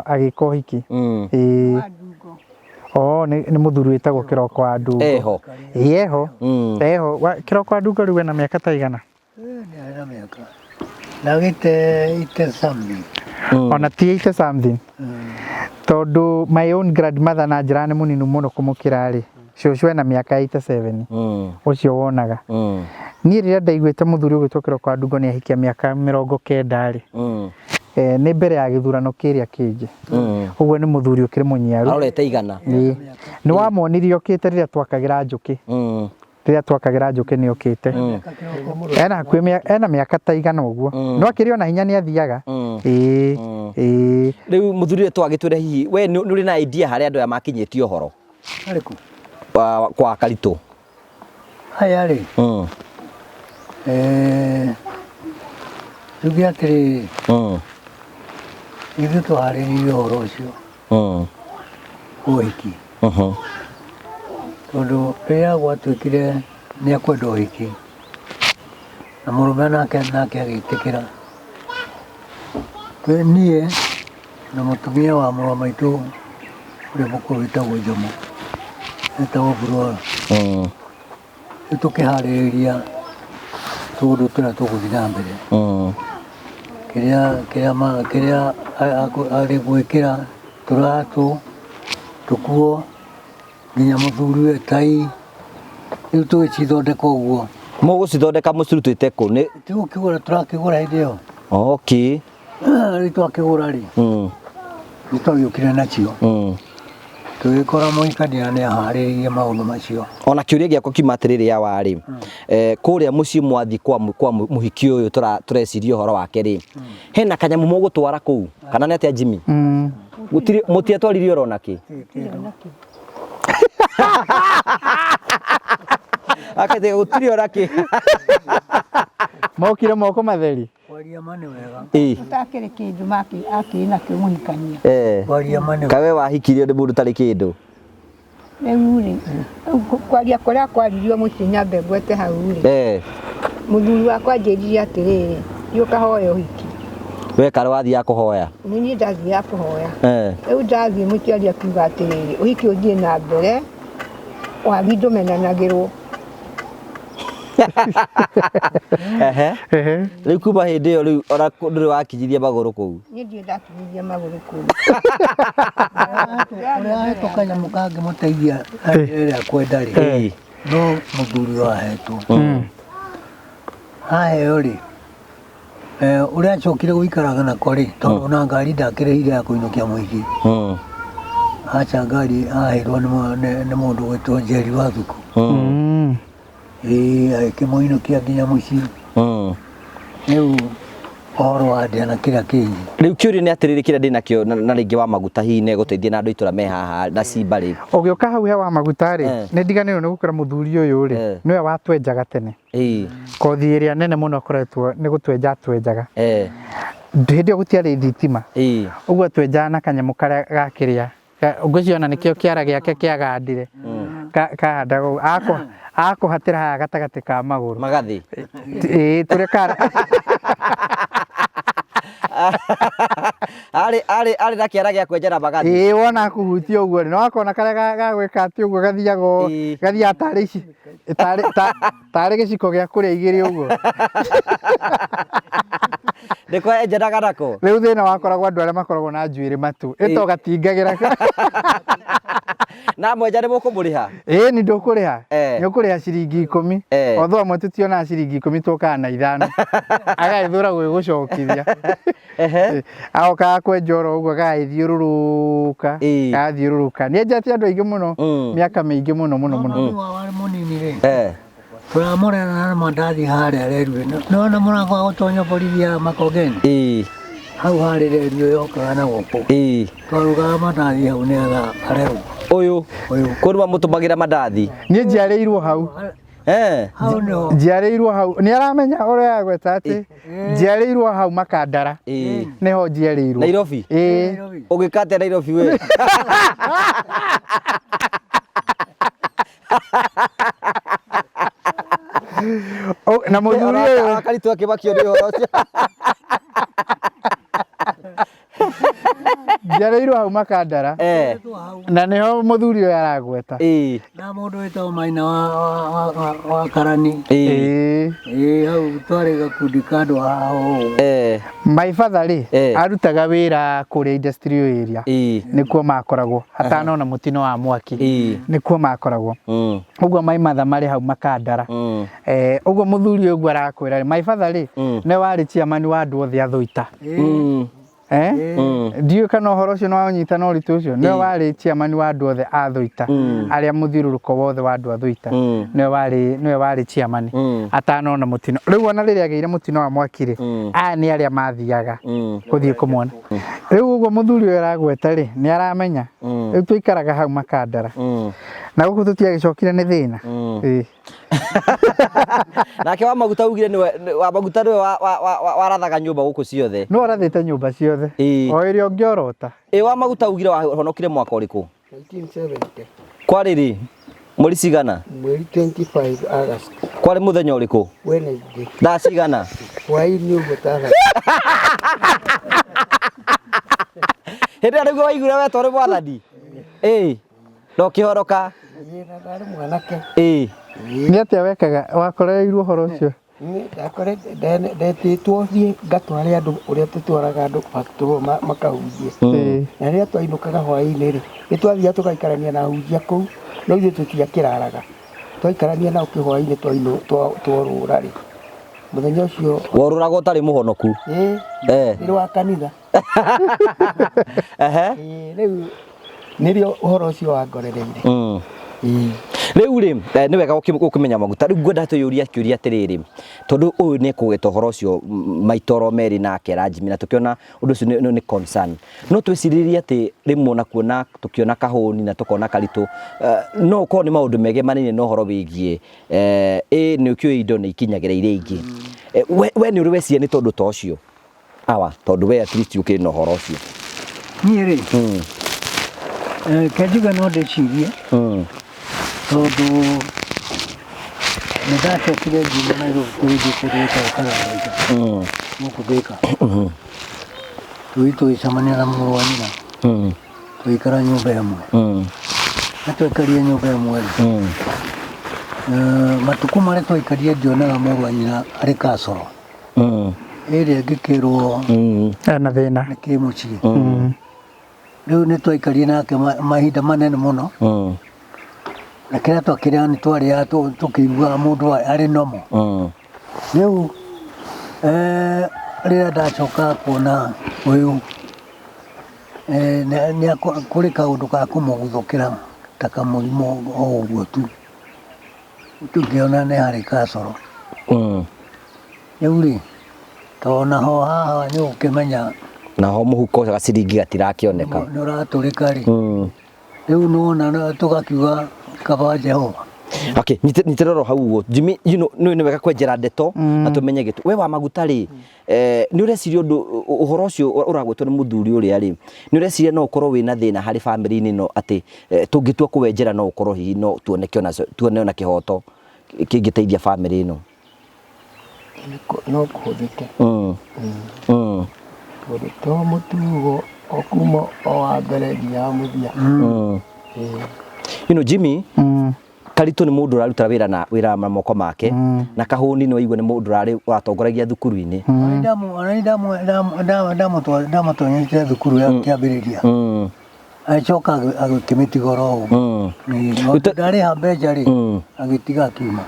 agĩka ũhiki. Ĩĩ. Oh, nĩ mũthuri wĩtagwo Kĩroko wa Ndungo. Eho. Ĩĩ, eho. Eho. Kĩroko wa Ndungo rĩu ena mĩaka ta igana? Nĩ arĩ na mĩaka. Na gĩte ite something. Ona ti 80 something. Tondũ my own grandmother na njĩra nĩ mũnini mũno kũmũkĩra rĩ, cũcũ ena mĩaka 87. Ũcio wonaga. Niĩ rĩrĩa ndaiguĩte mũthuri ũgwĩtwo Kĩroko wa Ndungo nĩ ahikia mĩaka 90 rĩ, nĩ mbere ya gĩthurano kĩrĩa kĩngĩ. Ũguo nĩ mũthuri ũkĩrĩ mũnyiaru. Arorete igana. Ĩĩ. Nĩ wamuonirie okĩte rĩrĩa twakagĩra njũkĩ. Rĩrĩa twakagĩra njũkĩ nĩ okĩte. Ena hakuhĩ ena mĩaka ta igana ũguo. No akĩrĩ ona hinya nĩ athiaga. Ĩĩ. Ĩĩ. Rĩu mũthuri ũyũ twagĩtwĩre hihi we nĩ ũrĩ na idea harĩa andũ aya makinyĩtie ũhoro? Harĩkũ? Kwa Karitũ. Haya rĩ. Tuge atĩrĩrĩ, ithuĩ twaharĩrĩirie ũhoro ũcio wa ũhiki. Tondũ rĩrĩa gwatuĩkire nĩ akwenda ũhiki, na mũrũme nake agĩtĩkĩra, niĩ na mũtumia wa mũrũ wa maitũ ũrĩa mũkũrũ wĩtagwo Njomo, etagwo Burora, rĩu tũkĩharĩrĩria tũũndũ tũrĩa tũgũthiĩ na mbere, kĩrĩa arĩ gwĩkĩra tũratũ, tũkuo, nginya mũthuri we tai, rĩu tũgĩcithondeka ũguo. Mũgũcithondeka mũcirutĩte kũ? Nĩ Tũgũkĩgũra, tũrakĩgũra hĩndĩ ĩyo. Okay. Rĩu twakĩgũra rĩ, nĩ twagĩũkire nacio. Tũgĩkora mũhikania nĩ aharĩrĩirie maũndũ macio. Ona kĩũria gĩakwa kiuma atĩrĩrĩ ya warĩ, kũrĩa mũciĩ mwathiĩ kwa mũhiki ũyũ tũreciria ũhoro wake rĩ, hena kanyamũ mũgũtwara kũu kana nĩ atĩa Jimmy? Gũtirĩ, mũtiatwaririe oro nakĩ? Akete gũtirĩ ora kĩ. Mokire moko matheri. Kwaria ma nĩ wega. Ĩĩ. Gũtakĩrĩ kĩndũ akĩrĩ nakĩo mũhikania. Kwaria ma nĩ wega. Kawe wahikirio nĩ mũndũ ũtarĩ kĩndũ. Rĩu rĩ, kwaria kũrĩa kwaririo mũciĩ nyambe ngwete hau rĩ. Mũthuri wakwa anjĩrire atĩrĩrĩ, thiĩ ũkahoe ũhiki. We karĩ wathiaga kũhoya? Nĩ niĩ ndathiaga kũhoya. Rĩu ndathiĩ mũciari akiuga atĩrĩrĩ, ũhiki ũthiĩ na mbere, wagi ndũmenanagĩrwo. Rĩu kuma hĩndĩ ĩyo rĩu ona ndũrĩ wakinyithia magũrũ kũu? Niĩ ndirĩ ndakinyithia magũrũ kũu. Ũrĩa ahetwo kanyamũ kangĩmũteithia na njĩra ĩrĩa akwenda rĩ, no mũthuri wahetwo. Aheo rĩ, ũrĩa acokire gũikaraga nako rĩ, tondũ ona ngari ndakĩrĩhire ya kũinũkia mũhiki. Aca ngari aheirwo nĩ mũndũ gwĩtwo Njeri wa Thuku. Ĩĩ, agĩkĩmũinũkia nginya mũciĩ. Rĩu ũhoro wa ndĩa na kĩrĩa kĩngĩ. Rĩu kĩũria nĩ atĩrĩrĩ, kĩrĩa ndĩnakĩo na rĩngĩ wa maguta hihi nĩ egũteithia na andũ itũra me haha na Simba rĩ. Ũgĩũka hau he wa maguta rĩ, nĩ ndiganĩirwo nĩ gũkora mũthuri ũyũ rĩ, nĩwe watwenjaga tene. Kothi ĩrĩa nene mũno akoretwo nĩ gũtwenja atwenjaga. Hĩndĩ ĩyo gũtiarĩ thitima. Ũguo atwenjaga na kanyamũ karĩa gakĩrĩa. Ngwĩciria ona nĩkĩo kĩara gĩake kĩagandire. Kahandagwo akũhatĩra haha gatagatĩ ka magũrũ. Magathĩ. Ĩĩ, tũrĩa kara. Arĩ arĩ arĩ na kĩara gĩa kwenjera magathi. Ĩĩ wona akũhutia ũguo rĩ, nĩ wakona karĩa ga gwĩka atĩ ũguo gathiaga ũũ, gathiaga tarĩ ici tarĩ tarĩ gĩciko gĩa kũrĩa igĩrĩ ũguo. Nĩko enjeraga nako. Rĩu thĩna wakoragwo andũ arĩa makoragwo na njuĩrĩ matũ, ĩto gatingagĩra. Na mwenja nĩ mũkũmũrĩha? Ĩĩ nĩ ndũkũrĩha. Nĩ ũkũrĩha ciringi ikũmi. Otho amwe tũtionaga ciringi ikũmi tũkaga na ithano. Agagĩthũra gwĩgũcokithia. Agokaga kwenja oro ũguo agagĩthiũrũrũka. Agathiũrũrũka. Nĩ enjete andũ aingĩ mũno mĩaka mĩingĩ mũno mũno mũno. Mami wao arĩ mũnini rĩ, tũramũrera na mandathi harĩa reruĩ. Nĩwona mũrango wa gũtonya borithi ya Makongeni? Hau harĩ reruĩ yokaga na gũkũ. Twarugaga mandathi hau nĩgetha arerwo. Ũyũ? Ũyũ. Kũu nĩmo mũtũmagĩra mandathi? Niĩ njiarĩirwo hau. Hau nĩho. Njiarĩirwo hau. Nĩ aramenya ũrĩa agweta atĩ njiarĩirwo hau Makandara. Nĩho njiarĩirwo. Nairobi? Ĩĩ. Ũgĩka atĩa Nairobi we? Na mũthuri ũyũ. Akaritũ akĩmakio nĩ ũhoro ũcio. Njiarĩirwo hau Makandara. Na nĩho mũthuri ũyũ aragweta. Na mũndũ wĩtagwo Maina wa Karani. Ĩĩ hau twarĩ gakundi ka andũ a ũũ. My father rĩ, arutaga wĩra kũrĩa industrial area. Nĩkuo makoragwo atanona mũtino wa mwaki. Nĩkuo makoragwo. Ũguo my mother marĩ hau Makandara. Ũguo mũthuri ũyũ ũguo arakwĩra rĩ, my father rĩ, nĩwe warĩ chairman wa andũ othe a Thũita. Ndiũĩ kana ũhoro ũcio nĩ waũnyita na ũritũ ũcio. Nĩwe warĩ chairman wa andũ othe a Thũita, arĩa mũthiũrũrũko wothe wa andũ a Thũita. Nĩwe warĩ nĩwe warĩ chairman atanona mũtino. Rĩu ona rĩrĩa agĩire mũtino wa mwaki rĩ, aya nĩ arĩa mathiaga gũthiĩ kũmwona. Rĩu ũguo mũthuri ũyũ aragweta rĩ, nĩ aramenya. Rĩu tũikaraga hau Makandara. Na gũkũ tũtiagĩcokire nĩ thĩna. Ĩĩ. Nake wa maguta ugire niwe wa maguta niwe warathaga nyũmba gũkũ ciothe. No arathĩte nyũmba ciothe. O ĩrĩa ũngĩorota. Ĩ wa maguta ugire wahonokire mwaka ũrĩkũ? 1970. Kwarĩ rĩ? Mweri cigana? Mweri 25 August. Kwarĩ mũthenya ũrĩkũ? Wednesday. Thaa cigana? Hwaĩ-inĩ ũguo ta thaa. Hĩndĩ ĩyo nĩguo waiguire wetwo nĩ mwathani? Ĩĩ. Na ũkĩhoroka? Ĩĩ na ndarĩ mwanake. Ĩĩ. Nĩ atĩa wekaga wakorereirwo ũhoro ũcio? Ndetĩtwo thiĩ ngatware andũ ũrĩa tũtwaraga andũ patrol makahunjie. Na rĩrĩa twainũkaga hwaĩ-inĩ rĩ, nĩ twathiaga tũgaikarania na ahunjia kũu, no ithuĩ tũtiakĩraraga. Twaikarania nao kĩhwaĩ-inĩ tworũra rĩ, mũthenya ũcio. Worũraga ũtarĩ mũhonoku? Ĩĩ, ndĩ wa kanitha. Rĩu nĩrĩo ũhoro ũcio wangorereire. Rĩu rĩ, nĩ wega gũkĩmenya maguta. Rĩu ngwenda tũyũrie kĩũria atĩrĩrĩ, tondũ ũyũ nĩ ekũgweta ũhoro ũcio maita oro merĩ na akera Jimmy na tũkĩona ũndũ ũcio nĩ concern. No twĩcirĩrie atĩ rĩmwe ona kuona tũkĩona kahũni na tũkona karitũ, no ũkorwo nĩ maũndũ megemanĩire na ũhoro wĩgiĩ ĩ nĩ ũkĩũĩ indo nĩ ikinyagĩra iria ingĩ. We nĩ ũrĩ weciria nĩ tondũ ta ũcio? Awa, tondũ we at least ũkĩrĩ na ũhoro ũcio. Niĩ rĩ, ke njuge no ndĩcirie tondũ nĩ ndacokire ngiuma Nairobi tũgĩthiĩ kũndũ gwĩtagwo Karamaita gũkũ Thĩka. Tũgĩthiĩ tũgĩcemania na mũrũ wa nyina tũgĩikara nyũmba ĩmwe. Na twaikarire nyũmba ĩmwe rĩ, matukũ marĩa twaikarire ndionaga mũrũ wa nyina arĩ kasoro. Ĩrĩa ngĩkĩrwo Ena thĩna. Nĩ kĩmũciĩ. Rĩu nĩ twaikarire nake mahinda manene mũno. Na kĩrĩa twakĩrĩaga nĩ twarĩaga tũkĩiguaga mũndũ arĩ normal. Rĩu rĩrĩa ndacokaga kuona ũyũ kũrĩ kaũndũ ga kũmũguthũkĩra ta kamũrimũ o ũguo tu. Ngĩona nĩ harĩ gacoro. Rĩu rĩ, to naho haha nĩ ũgũkĩmenya. Naho mũhuko gaciringi gatirakĩoneka. Nĩ ũratũrĩka rĩ. Rĩu nĩ wona tũgakiuga kaba Jehova. Okay, nyitĩrĩra oro hau ũguo. Jimmy, you know, nĩ wega kwenjera ndeto na tũmenye gĩtũ. We wa maguta rĩ, nĩ ũreciria ũndũ ũhoro ũcio ũragwetwo nĩ mũthuri ũrĩa rĩ, nĩ ũreciria no ũkorwo wĩna thĩna harĩ bamĩrĩ-inĩ ĩno atĩ tũngĩtua kũwenjera no ũkorwo hihi no tuoneke ona tuone ona kĩhoto kĩngĩteithia bamĩrĩ ĩno? No kũhũthĩke. Tondũ to mũtugo O kuma o wa mbere nginya wa mũthia. You know, Jimmy, Karitũ nĩ mũndũ ũraruta wĩra na wĩra na moko make, na Kahũni nĩ waigua nĩ mũndũ ũrarĩ ũratongoragia thukuru-inĩ. Ndamũtonyete thukuru ya kĩambĩrĩria, agĩcoka agĩkĩmĩtiga oro ũguo. Ndarĩha mbeca rĩ, agĩtiga akiuma.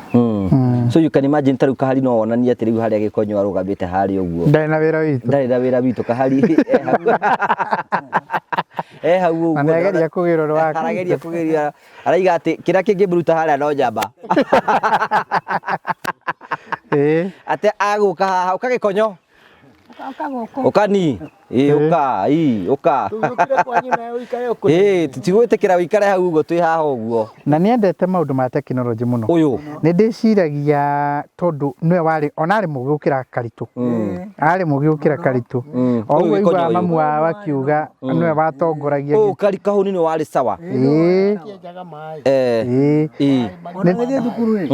So you can imagine ta rĩu Kahari no wonanie atĩ rĩu harĩa Gĩkonyo arũgamĩte harĩa ũguo ndarĩ na wĩra witũ. Ndarĩ na wĩra witũ. Kahari e hau ũguo. Na nĩageria kũgĩrwo nĩ wa Arageria kũgeria, araiga atĩ kĩrĩa kĩngĩmũruta harĩa no njamba. Atĩ agũka haha, ũka Gĩkonyo. Ũka gũkũ. Ũkani ĩ ũka ĩ ũka. Tũgĩũkire kwanyu nawe ũikare ũkũ. Ĩ tũtigwĩtĩkĩra ũikare hau ũguo, twĩ haha ũguo. Na nĩ endete maũndũ ma tekinoronjĩ mũno. Ũyũ. Nĩ ndĩciragia tondũ nĩwe warĩ ona arĩ mũgĩ gũkĩra Karitũ, arĩ mũgĩ gũkĩra Karitũ. O Ũyũ ũguo Gĩkonyo iguaga ũyũ. mamu wao akiuga nĩwe watongoragia. Ũyũ Kari Kahũni nĩ warĩ sawa. Kĩenjaga maĩ. Ĩ. Ona gĩthiĩ thukuru rĩ,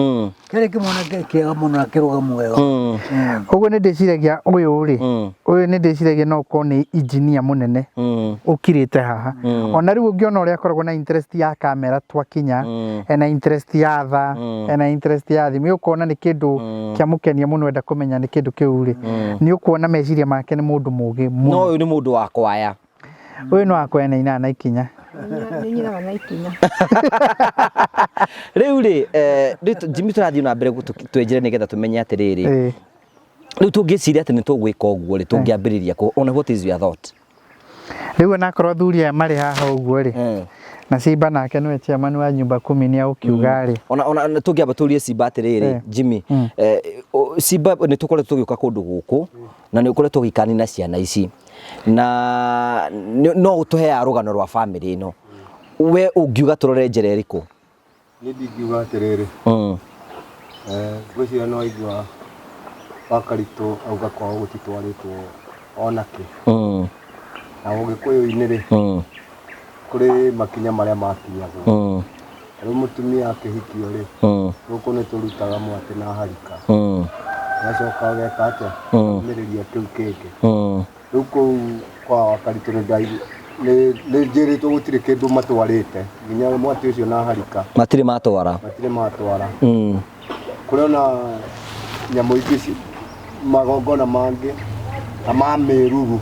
kĩarĩ kĩmwana kĩega mũno na kĩrũgamu wega. Ũguo nĩ ndĩciragia ũyũ rĩ, ũyũ nĩ ndĩciragia no ũkorwo nĩ injinia mũnene ũkirĩte haha. Ona rĩu ũngĩona ũrĩa akoragwo na interest ya kamera twakinya, ena interest ya thaa, ena interest ya thimũ, ũkona nĩ kĩndũ kĩamũkenia mũno, enda kũmenya nĩ kĩndũ kĩu rĩ, nĩ ũkuona meciria make nĩ mũndũ mũgĩ No mũno. ũyũ nĩ mũndũ wa kwaya. Ũyũ no akoya na inaga na ikinya. Nĩ nyinaga na ikinya. Rĩu rĩ, rĩu Jimmy, tũrathiĩ na mbere twenjere nĩgetha tũmenye atĩrĩrĩ, rĩu tũngĩciria atĩ nĩ tũgwĩka ũguo rĩ, tũngĩambĩrĩria kũ? Ona what is your thought? Rĩu onakorwo athuri aya marĩ haha ũguo rĩ, na Simba nake nĩwe chairman wa nyumba kumi nĩ agũkiuga rĩ, Ona tũngĩamba tũrie Simba atĩrĩrĩ, Jimmy, Simba, nĩ tũkoretwo tũgĩũka kũndũ gũkũ na nĩ ũkoretwo ũgĩikania na ciana ici na no ũtũheaga rũgano rwa bamĩrĩ ĩno, we ũngiuga tũrore njĩra ĩrĩkũ? Niĩ ndingiuga atĩrĩrĩ, ngwĩciria no aigua Wakaritũ auga kwao gũtitwarĩtwo onakĩ. Na ũgĩkũyũ-inĩ rĩ, kũrĩ makinya marĩa makinyagwo. Rĩu mũtumia akĩhikio rĩ, gũkũ nĩ tũrutaga mwatĩ na harika. Ũgacoka ũgeka atĩa? Ũkaumĩrĩria kĩu kĩngĩ. Rĩu kũu kwa Wakaritũ nĩ nĩ njĩrĩtwo gũtirĩ kĩndũ matwarĩte nginya mwatĩ ũcio na harika. Matirĩ matwara. Matirĩ matwara. Kũrĩ ona nyamũ ingĩ magongona mangĩ ta ma mĩruru.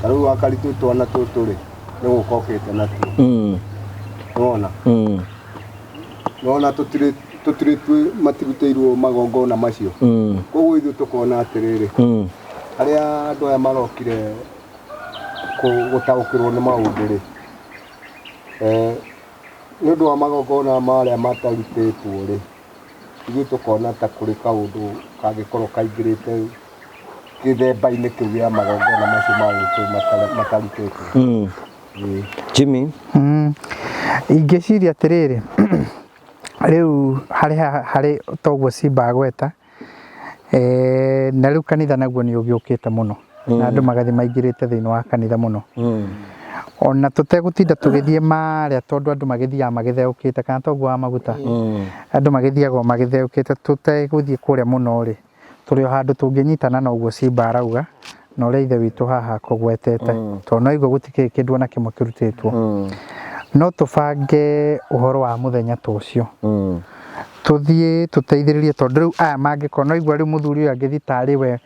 Ta rĩu Wakaritũ twana tũtũ rĩ, nĩ gũka okĩte natuo. Nĩwona? Nĩwona tũtirĩ tũtirĩ matirutĩirwo magongona macio. Koguo ithuĩ tũkona atĩrĩrĩ, harĩa andũ aya marokire gũtaũkĩrwo nĩ maũndũ rĩ, nĩ ũndũ wa magongona marĩa matarutĩtwo rĩ, ithuĩ tũkona ta kũrĩ kaũndũ kangĩkorwo kaingĩrĩte gĩthemba-inĩ kĩu gĩa magongona macio ma Ũgĩkũyũ matarutĩtwo. Ĩĩ. Jimmy. Ingĩciria atĩrĩrĩ, rĩu harĩ harĩ toguo Simba agweta, na rĩu kanitha naguo nĩ ũgĩũkĩte mũno na andũ magathiĩ maingĩrĩte thĩinĩ wa kanitha mũno, ona tũtegũtinda tũgĩthiĩ marĩa, tondũ andũ magĩthiaga magĩtheũkĩte kana toguo wa maguta, andũ magĩthiaga o magĩtheũkĩte, tũtegũthiĩ kũrĩa mũno rĩ, tũrĩ o handũ tũngĩnyitana na ũguo Simba arauga na ũrĩa ithe witũ haha akũgwetete, tondũ no igua gũtikĩrĩ kĩndũ ona kĩmwe kĩrutĩtwo. No tũbange ũhoro wa mũthenya ta ũcio, tũthiĩ tũteithĩrĩrie, tondũ rĩu aya mangĩkorwo no igua rĩu mũthuri ũyũ angĩthiĩ tarĩ we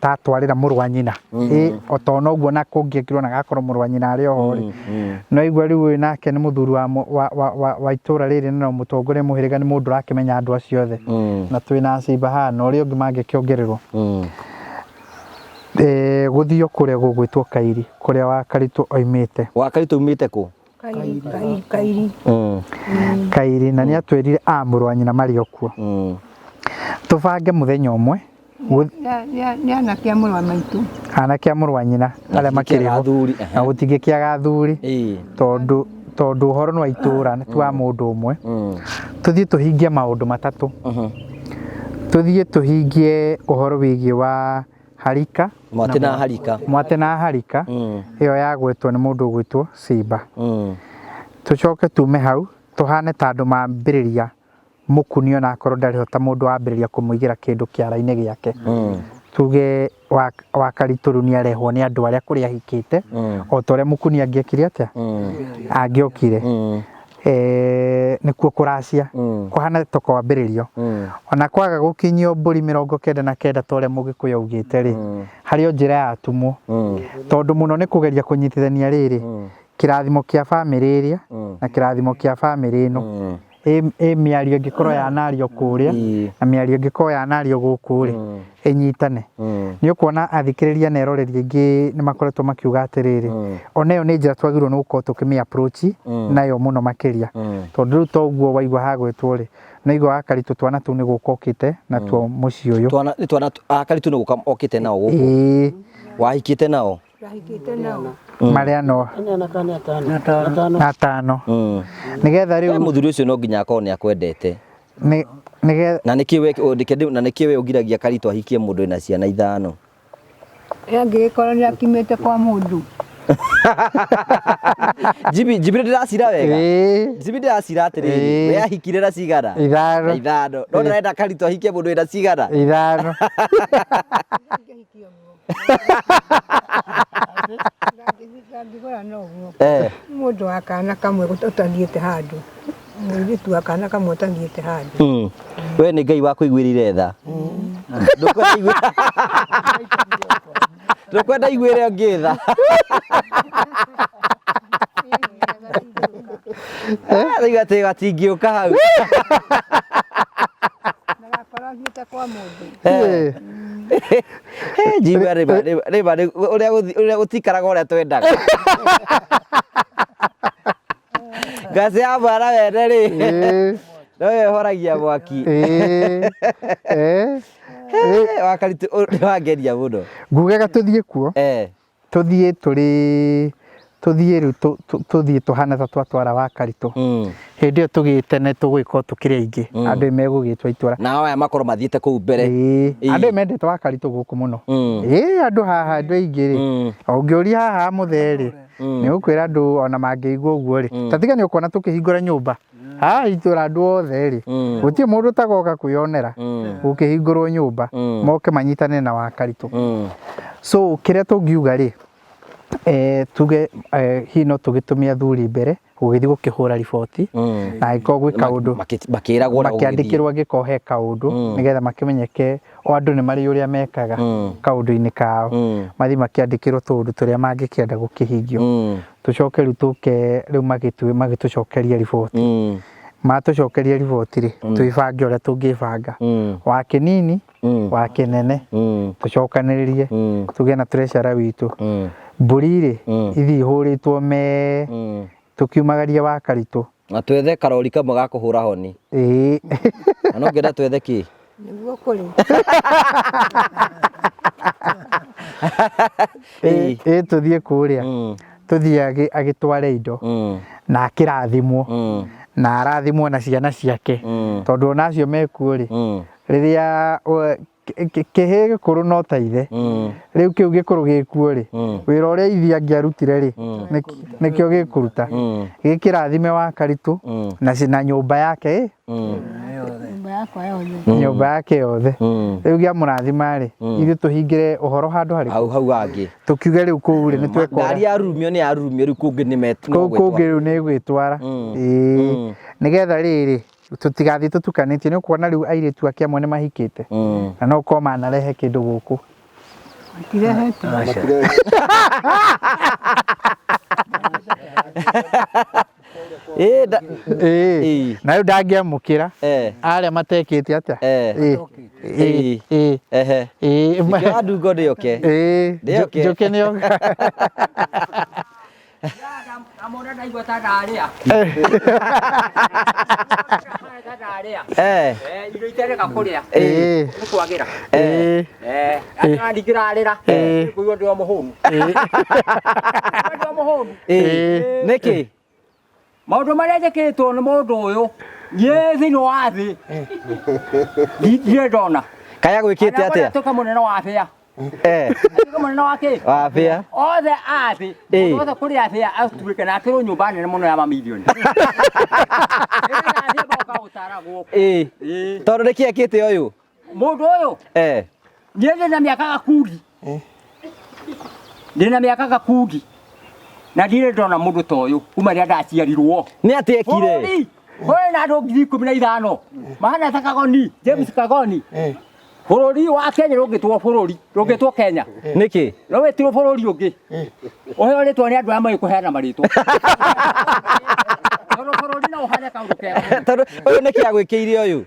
tatwarĩra mũrũ wa nyina ĩ o to noguo, na kũngĩekirwo na gakorwo mũrũ wa nyina arĩ oho rĩ, no igua rĩu ũyũ nake nĩ mũthuri wa wa wa wa wa itũra rĩrĩ na no mũtongoria mũhĩrĩga, nĩ mũndũ ũrakĩmenya andũ acio othe, na twĩna Simba haha na ũrĩa ũngĩ mangĩkĩongererwo, gũthio kũrĩa gũgwĩtwo Kairi, kũrĩa Wakaritũ oimĩte. Wakaritũ umĩte kũ? Kairi, Kairi, Kairi. Kairi, na nĩ atwĩrire a mũrũ wa nyina marĩ o kuo. Tũbange mũthenya ũmwe Nĩ anake a mũrũ wa maitũ. Anake a mũrũ wa nyina arĩa makĩrĩ ho. Athuri. Na gũtingĩkĩaga athuri, tondũ ũhoro nĩ wa itũũra, nĩ ti wa mũndũ ũmwe. Tũthiĩ tũhingie maũndũ matatũ. Tũthiĩ tũhingie ũhoro wĩgiĩ wa harika. Mwatĩ na harika. Mwatĩ na harika ĩyo yagwetwo nĩ mũndũ ũgwĩtwo Simba. Tũcoke tume hau tũhane ta andũ mambĩrĩria mũkunio, na akorwo ndarĩ ho, ta mũndũ wambĩrĩria kũmũigĩra kĩndũ kĩara-inĩ gĩake. Tuge wa, wa Karitũ rĩu nĩ arehwo nĩ andũ arĩa kũrĩa ahikĩte o ta ũrĩa Mũkuni angĩekire atĩa angĩokire eh, nĩkuo kũracia kũhana ta kwambĩrĩrio ona kwaga gũkinyio mbũri 99 ta ũrĩa Mũgĩkũyũ augĩte rĩ harĩ o njĩra yatumwo tondũ mũno nĩ kũgeria kũnyitithania rĩrĩ kĩrathimo kĩa bamĩrĩ ĩrĩa na kĩrathimo kĩa bamĩrĩ ĩno ĩ ĩ mĩario ĩngĩkorwo yanario kũrĩa na mĩario ĩngĩkorwo yanario gũkũ rĩ ĩnyitane nĩ ũkuona athikĩrĩria na eroreri aingĩ nĩ makoretwo makiuga atĩrĩrĩ ona ĩyo nĩ njĩra twagĩrĩirwo nĩ gũkorwo tũkĩmĩ approach nayo mũno makĩria tondũ rĩu to ũguo waigua hagwĩtwo rĩ no igua wakaritũ twana tũu nĩ gũka okĩte natuo mũciĩ ũyũ Twana nĩ twana akaritũ nĩ gũka okĩte nao gũkũ ĩĩ wahikĩte nao Ndahikĩte nao. Marĩ ano Anana kana atano. Atano. Atano. Nĩgetha rĩu rĩu mũthuri ũcio no nginya akorwo nĩ akwendete nĩ nĩgetha na nĩkĩ we na nĩkĩ we ũgiragia Karitũ ahikie mũndũ wĩna ciana ithano? Angĩgĩkorwo nĩ akimĩte kwa mũndũ. Jibi Jibi ndĩracira wega Ĩĩ. Jibi ndĩracira atĩrĩrĩ Ĩĩ. we ahikire na cigana Ithano. na ithano no ndĩrenda Karitũ ahikie mũndũ wĩna cigana Ithano. Angĩhikia ũguo. Ndangĩgũra no ũguo. Eh. Mũndũ wa kana kamwe ũtathiĩte handũ. Mũirĩtu wa kana kamwe ũtathiĩte handũ. We nĩ Ngai wakũiguĩrĩire tha. Ndũkwenda igue- Ndũkwenda iguĩre ũngĩ tha. Rĩu atĩ gatingĩũka hau. Ndagakorwo athiĩte kwa mũndũ. Eh. Njigua rĩma rĩma rĩma ũrĩa ũrĩa gũtikaraga ũrĩa twendaga. Ngaci ya mwana wene rĩ no yo ĩhoragia mwaki. Wakaritũ nĩ wangeria mũno. Ngugaga tũthiĩ kuo. Tũthiĩ tũrĩ tũthiĩ rĩu tũthiĩ tũhana ta twatwara wa Karitũ. Hĩndĩ ĩyo tũgĩte nĩ tũgũgĩkorwo tũkĩrĩ aingĩ. Andũ nĩ megũgĩtwa itwara. Nao aya makorwo mathiĩte kũu mbere. Andũ mendete wa Karitũ gũkũ mũno. Ĩĩ andũ haha andũ aingĩ rĩ. Ũngĩũria haha mũthee rĩ, nĩ ũkwĩra andũ ona mangĩigua ũguo rĩ. Ta tiga nĩ ũkuona tũkĩhingũra nyũmba. Haha itũra andũ othe rĩ, gũtirĩ mũndũ ũtagoka kwĩyonera gũkĩhingũrwo nyũmba, moke manyitane na wa Karitũ. So kĩrĩa tũngiuga rĩ, tuge hihi no tũgĩtũme athuri mbere gũgĩthiĩ gũkĩhũra riboti na angĩkorwo gwĩ kaũndũ makĩragwo ũrĩa gũgĩthiĩ. Makĩandĩkĩrwo angĩkorwo he kaũndũ nĩgetha makĩmenyeke o andũ nĩ marĩ ũrĩa mekaga kaũndũ-inĩ kao, mathiĩ makĩandĩkĩrwo tũũndũ tũrĩa mangĩkĩenda gũkĩhingio, tũcoke rĩu tũke rĩu magĩtũcokerie riboti, matũcokeria riboti rĩ, twĩbange ũrĩa tũngĩbanga wa kĩnini wa kĩnene, tũcokanĩrĩrie tũgĩe na treasurer witũ, mbũri rĩ ithiĩ ihũrĩtwo mee tũkiumagaria wa Karitũ. Na twethe karori kamwe ga kũhũra honi. Ĩĩ. Na no ngĩenda twethe kĩ? Nĩguo kũrĩ. Ĩĩ ĩĩ tũthiĩ kũrĩa tũthiĩ agĩtware indo na akĩrathimwo na arathimwo na ciana ciake tondũ ona acio mekuo rĩ rĩrĩa kĩhĩĩ gĩkũrũ no ta ithe rĩu kĩu gĩkũrũ gĩkuo rĩ wĩra ũrĩa ithe angĩarutire rĩ nĩkĩo gĩkũruta gĩkĩrathime wa Karitũ na nyũmba yake ĩ Nyũmba yakwa yothe. Nyũmba yake yothe rĩu gĩamũrathima rĩ ithuĩ tũhingĩre ũhoro handũ harĩkũ hau hau hangĩ tũkiuge rĩu kũu rĩ nĩ tweka Ngari yarurumio nĩ yarurumio rĩu kũngĩ nĩ kũu kũngĩ rĩu nĩ gwĩtwara ĩĩ nĩgetha rĩrĩ tũtigathiĩ tũtukanĩtie nĩ ũkuona rĩu airĩtu ake amwe nĩ mahikĩte na no ũkorwo manarehe kĩndũ gũkũ. Matirehete. Ĩĩ na rĩu ndangĩamũkĩra arĩa matekĩte atĩa ĩĩ ĩĩ ĩĩ Nĩkĩo Andungo ndĩoke. Ĩĩ Ndĩoke. Njũke nĩoka. Amona ndaigua ta ndarĩa. Ta ndarĩa. Irio iterega kũrĩa. Nĩ kwagĩra. Ata ndingĩrarĩra. Kũigua ndĩ o mũhũnu. Ndĩ o mũhũnu. Nĩkĩ? Maũndũ marĩa njĩkĩtwo nĩ mũndũ ũyũ niĩ thĩinĩ wa thĩ ndirĩ ndona. Kaya gwĩkĩte atĩa? Atuĩka mũnene wa bĩa. Atuĩka mũnene wa kĩ? Wa bĩa. Othe a thĩ. Mũndũ wothe kũrĩa bĩa atuĩke na akĩrwo nyũmba nene mũno ya mamirioni. Tondũ nĩkĩ ekĩte ũyũ? Mũndũ ũyũ? Niĩ ndĩna mĩaka gakundi. Ndĩna mĩaka gakundi. Na ndirĩ ndona mũndũ ta ũyũ kuma rĩrĩa ndaciarirwo. Nĩ atĩ ekire? Bũrũri ũrĩ na andũ 15,000 mahana ta Kagoni, James Kagoni. Bũrũri wa Kenya ndũngĩtwo bũrũri, ndũngĩtwo Kenya. Nĩkĩ? No wĩtirwo bũrũri ũngĩ. Ũheo rĩtwa nĩ andũ arĩa moĩ kũheana marĩtwa. Tondũ bũrũri no ũhane kaũndũ kega. Tondũ ũyũ nĩkĩ agwĩkĩire ũyũ?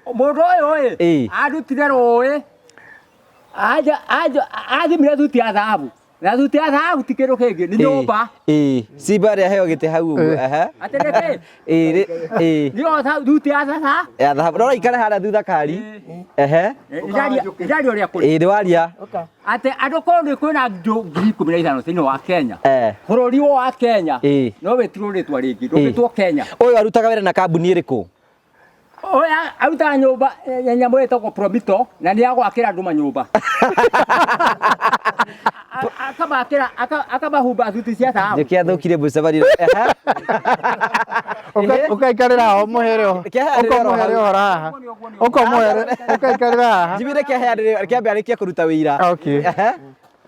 Mũndũ ũyũ ĩ, andutire rũĩ, athimire thuti ya thahabu. Na thuti ya thahabu ti kĩndũ kĩngĩ, nĩ nyũmba. Ĩĩ, simba ĩrĩa heo gĩtĩ hau ũguo. Aha. Atĩ nĩ kĩ? Ĩĩ, ĩĩ. Nĩyo thuti ya thahabu. Ya thahabu. Rora ikare harĩa thutha kari. Ehe. Ndĩraria ũrĩa kũrĩ. Ĩĩ, nĩwaria. Atĩ andũ kũndũ kwĩna andũ 15,000 thĩinĩ wa Kenya. Bũrũri wa Kenya no wĩtirwo rĩtwa rĩngĩ, ndũngĩtwo Kenya. Ũyũ arutaga wĩra na kambuni ĩrĩkũ? Oya arutaga nyũmba ya nyamũ ĩtagwo Promito na nĩ ya gwakĩra andũ manyũmba. Akamakĩra akamahumba thuti cia thahabu. Nĩkĩ athũkirie mũcemanio? Ũkaikarĩra haha ũmũhere ũkamũhere ũhoro haha. Ũkamũhere ũkaikarĩra haha. Jimmy reke aheanĩre reke ambe arĩkie kũruta wĩira. Okay.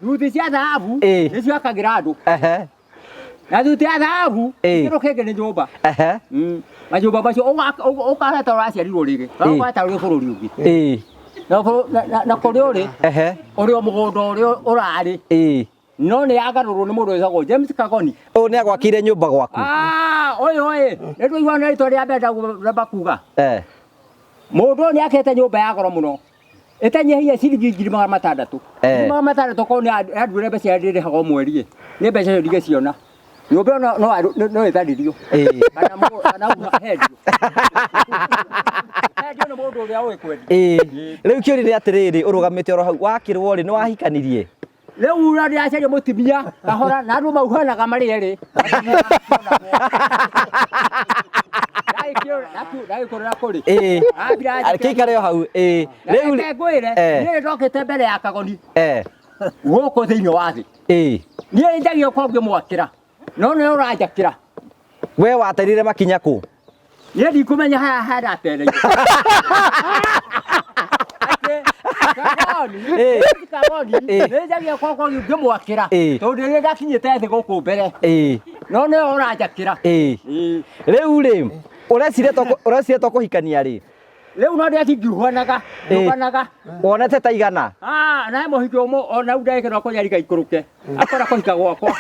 Thuti cia thahabu nĩcio akagĩra andũ. Na thuti ya thahabu kĩndũ kĩngĩ nĩ nyũmba. Manyũmba macio ũkahana ta ũraciarirwo rĩngĩ, ũkahana ta ũrĩ bũrũri ũngĩ. Na kũrĩa ũrĩ, ũrĩ o mũgũnda ũrĩa ũrarĩ. No nĩ yagarũrwo nĩ mũndũ wĩtagwo James Kagoni. Ũyũ nĩ agwakĩire nyũmba gwaku? Ũyũ ĩ, nĩ twaigua na rĩtwa rĩa mbere ndamba kuga. Mũndũ ũyũ nĩ akĩte nyũmba ya goro mũno. Ĩtanyihĩire ciringi 600,000. 600,000 korwo nĩ anduĩre mbeca iria ndĩrĩhaga o mweri ĩ, niĩ mbeca icio ndingĩciona. Nyũmba ĩyo no ĩtharirio. Kana hendio. Hendio nĩ mũndũ ũrĩa ũĩ kwendia. Rĩu kĩũria nĩ atĩrĩrĩ, ũrũgamĩte oro hau, wakĩrwo rĩ, nĩ wahikanirie? Rĩu no ndĩracaria mũtumia kahora na andũ mauhanaga marĩ erĩ. Ndagĩkũrĩra kũrĩ. Ĩĩ. Kĩikare o hau. Ĩĩ. Rĩu reke ngwĩre, niĩ ndokĩte mbere ya Kagoni. Gũkũ thĩinĩ wa thĩ. Ĩĩ. Niĩ njagia gũkorwo ngĩmwakĩra. No nĩwe ũranjakĩra. We waterire makinya kũ? Niĩ ndikũmenya harĩa haratereire. Atĩ Kagoni, Kagoni, nĩ njagia gũkorwo ngĩmwakĩra. Tondũ nĩ ndakinyĩte thĩ gũkũ mbere. No nĩwe ũranjakĩra. Rĩu rĩ, ũreciria to kũhikania rĩ? Rĩu no ndĩrati ngiuhanaga, ngiuhanaga. Wonete ta igana? Ah, na he mũhiki ũmwe ona rĩu ndagĩka no kũnyarika ikũrũke. Akora kũhika gwakwa.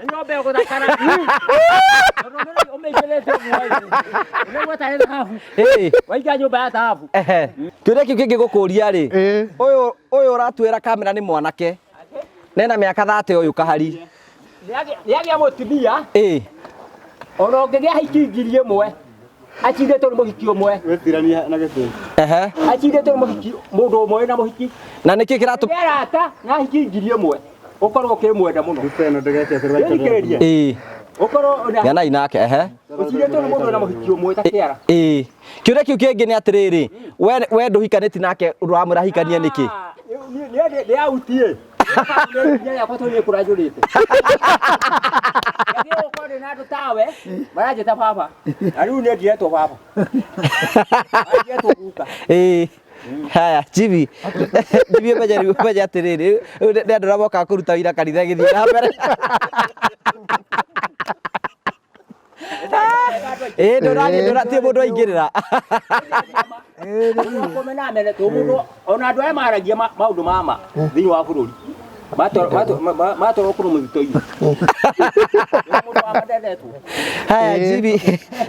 Nyũmba ĩgũthakara. Tondũ ũmĩingĩrĩte ũguo ĩ. Ũnaigua tarĩ thahabu. Waiga nyũmba ya thahabu. Kĩũria kĩu kĩngĩ gũkũria rĩ, ũyũ ũyũ ũratwĩra kamera nĩ mwanake. Nena mĩaka 30 ũyũ kahari. Nĩagĩa mũtumia. Ona ũngĩgĩa hiki 1,000 acindĩtwo nĩ mũhiki ũmwe. Wĩtirania na gĩtĩ. Acindĩtwo nĩ mũhiki mũndũ ũmwe wĩna mũhiki. Na nĩkĩ kĩratũ Nĩ arata na hiki 1,000 ũkorwo ũkĩmwenda mũno. Ĩno ndĩgeke atĩ Thikĩrĩria. Ũkorwo na Gĩa nake ehe. Ũcindĩtwo nĩ mũndũ wĩna mũhiki ũmwe ta kĩara. Kĩũria kĩu kĩngĩ nĩ atĩrĩrĩ, we ndũhikanĩtie nake ũramwĩra ahikanie nĩkĩ? Nĩ autie. Nĩ yakwa tondũ nĩ kũranjũrĩte. Nĩ gũkorwo ndĩ na andũ tawe maranjĩta baba. Na rĩu niĩ ndiretwo baba. Ndiretwo guka. Ĩĩ. Haya, Jimmy. Jimmy ũmenye rĩu ũmenye atĩrĩrĩ, rĩu nĩ andũ arĩa mokaga kũruta wĩra kanitha ĩgĩthiĩ na mbere. Ĩĩ ndũrathiĩ ndũrathiĩ mũndũ aingĩrĩra. Kũmena mene to mũndũ ona andũ arĩa maragia maũndũ ma ma thĩinĩ wa bũrũri matwarwo kũrũ mũthito-inĩ. Mũndũ wa ma ndendetwo. Haya Jimmy,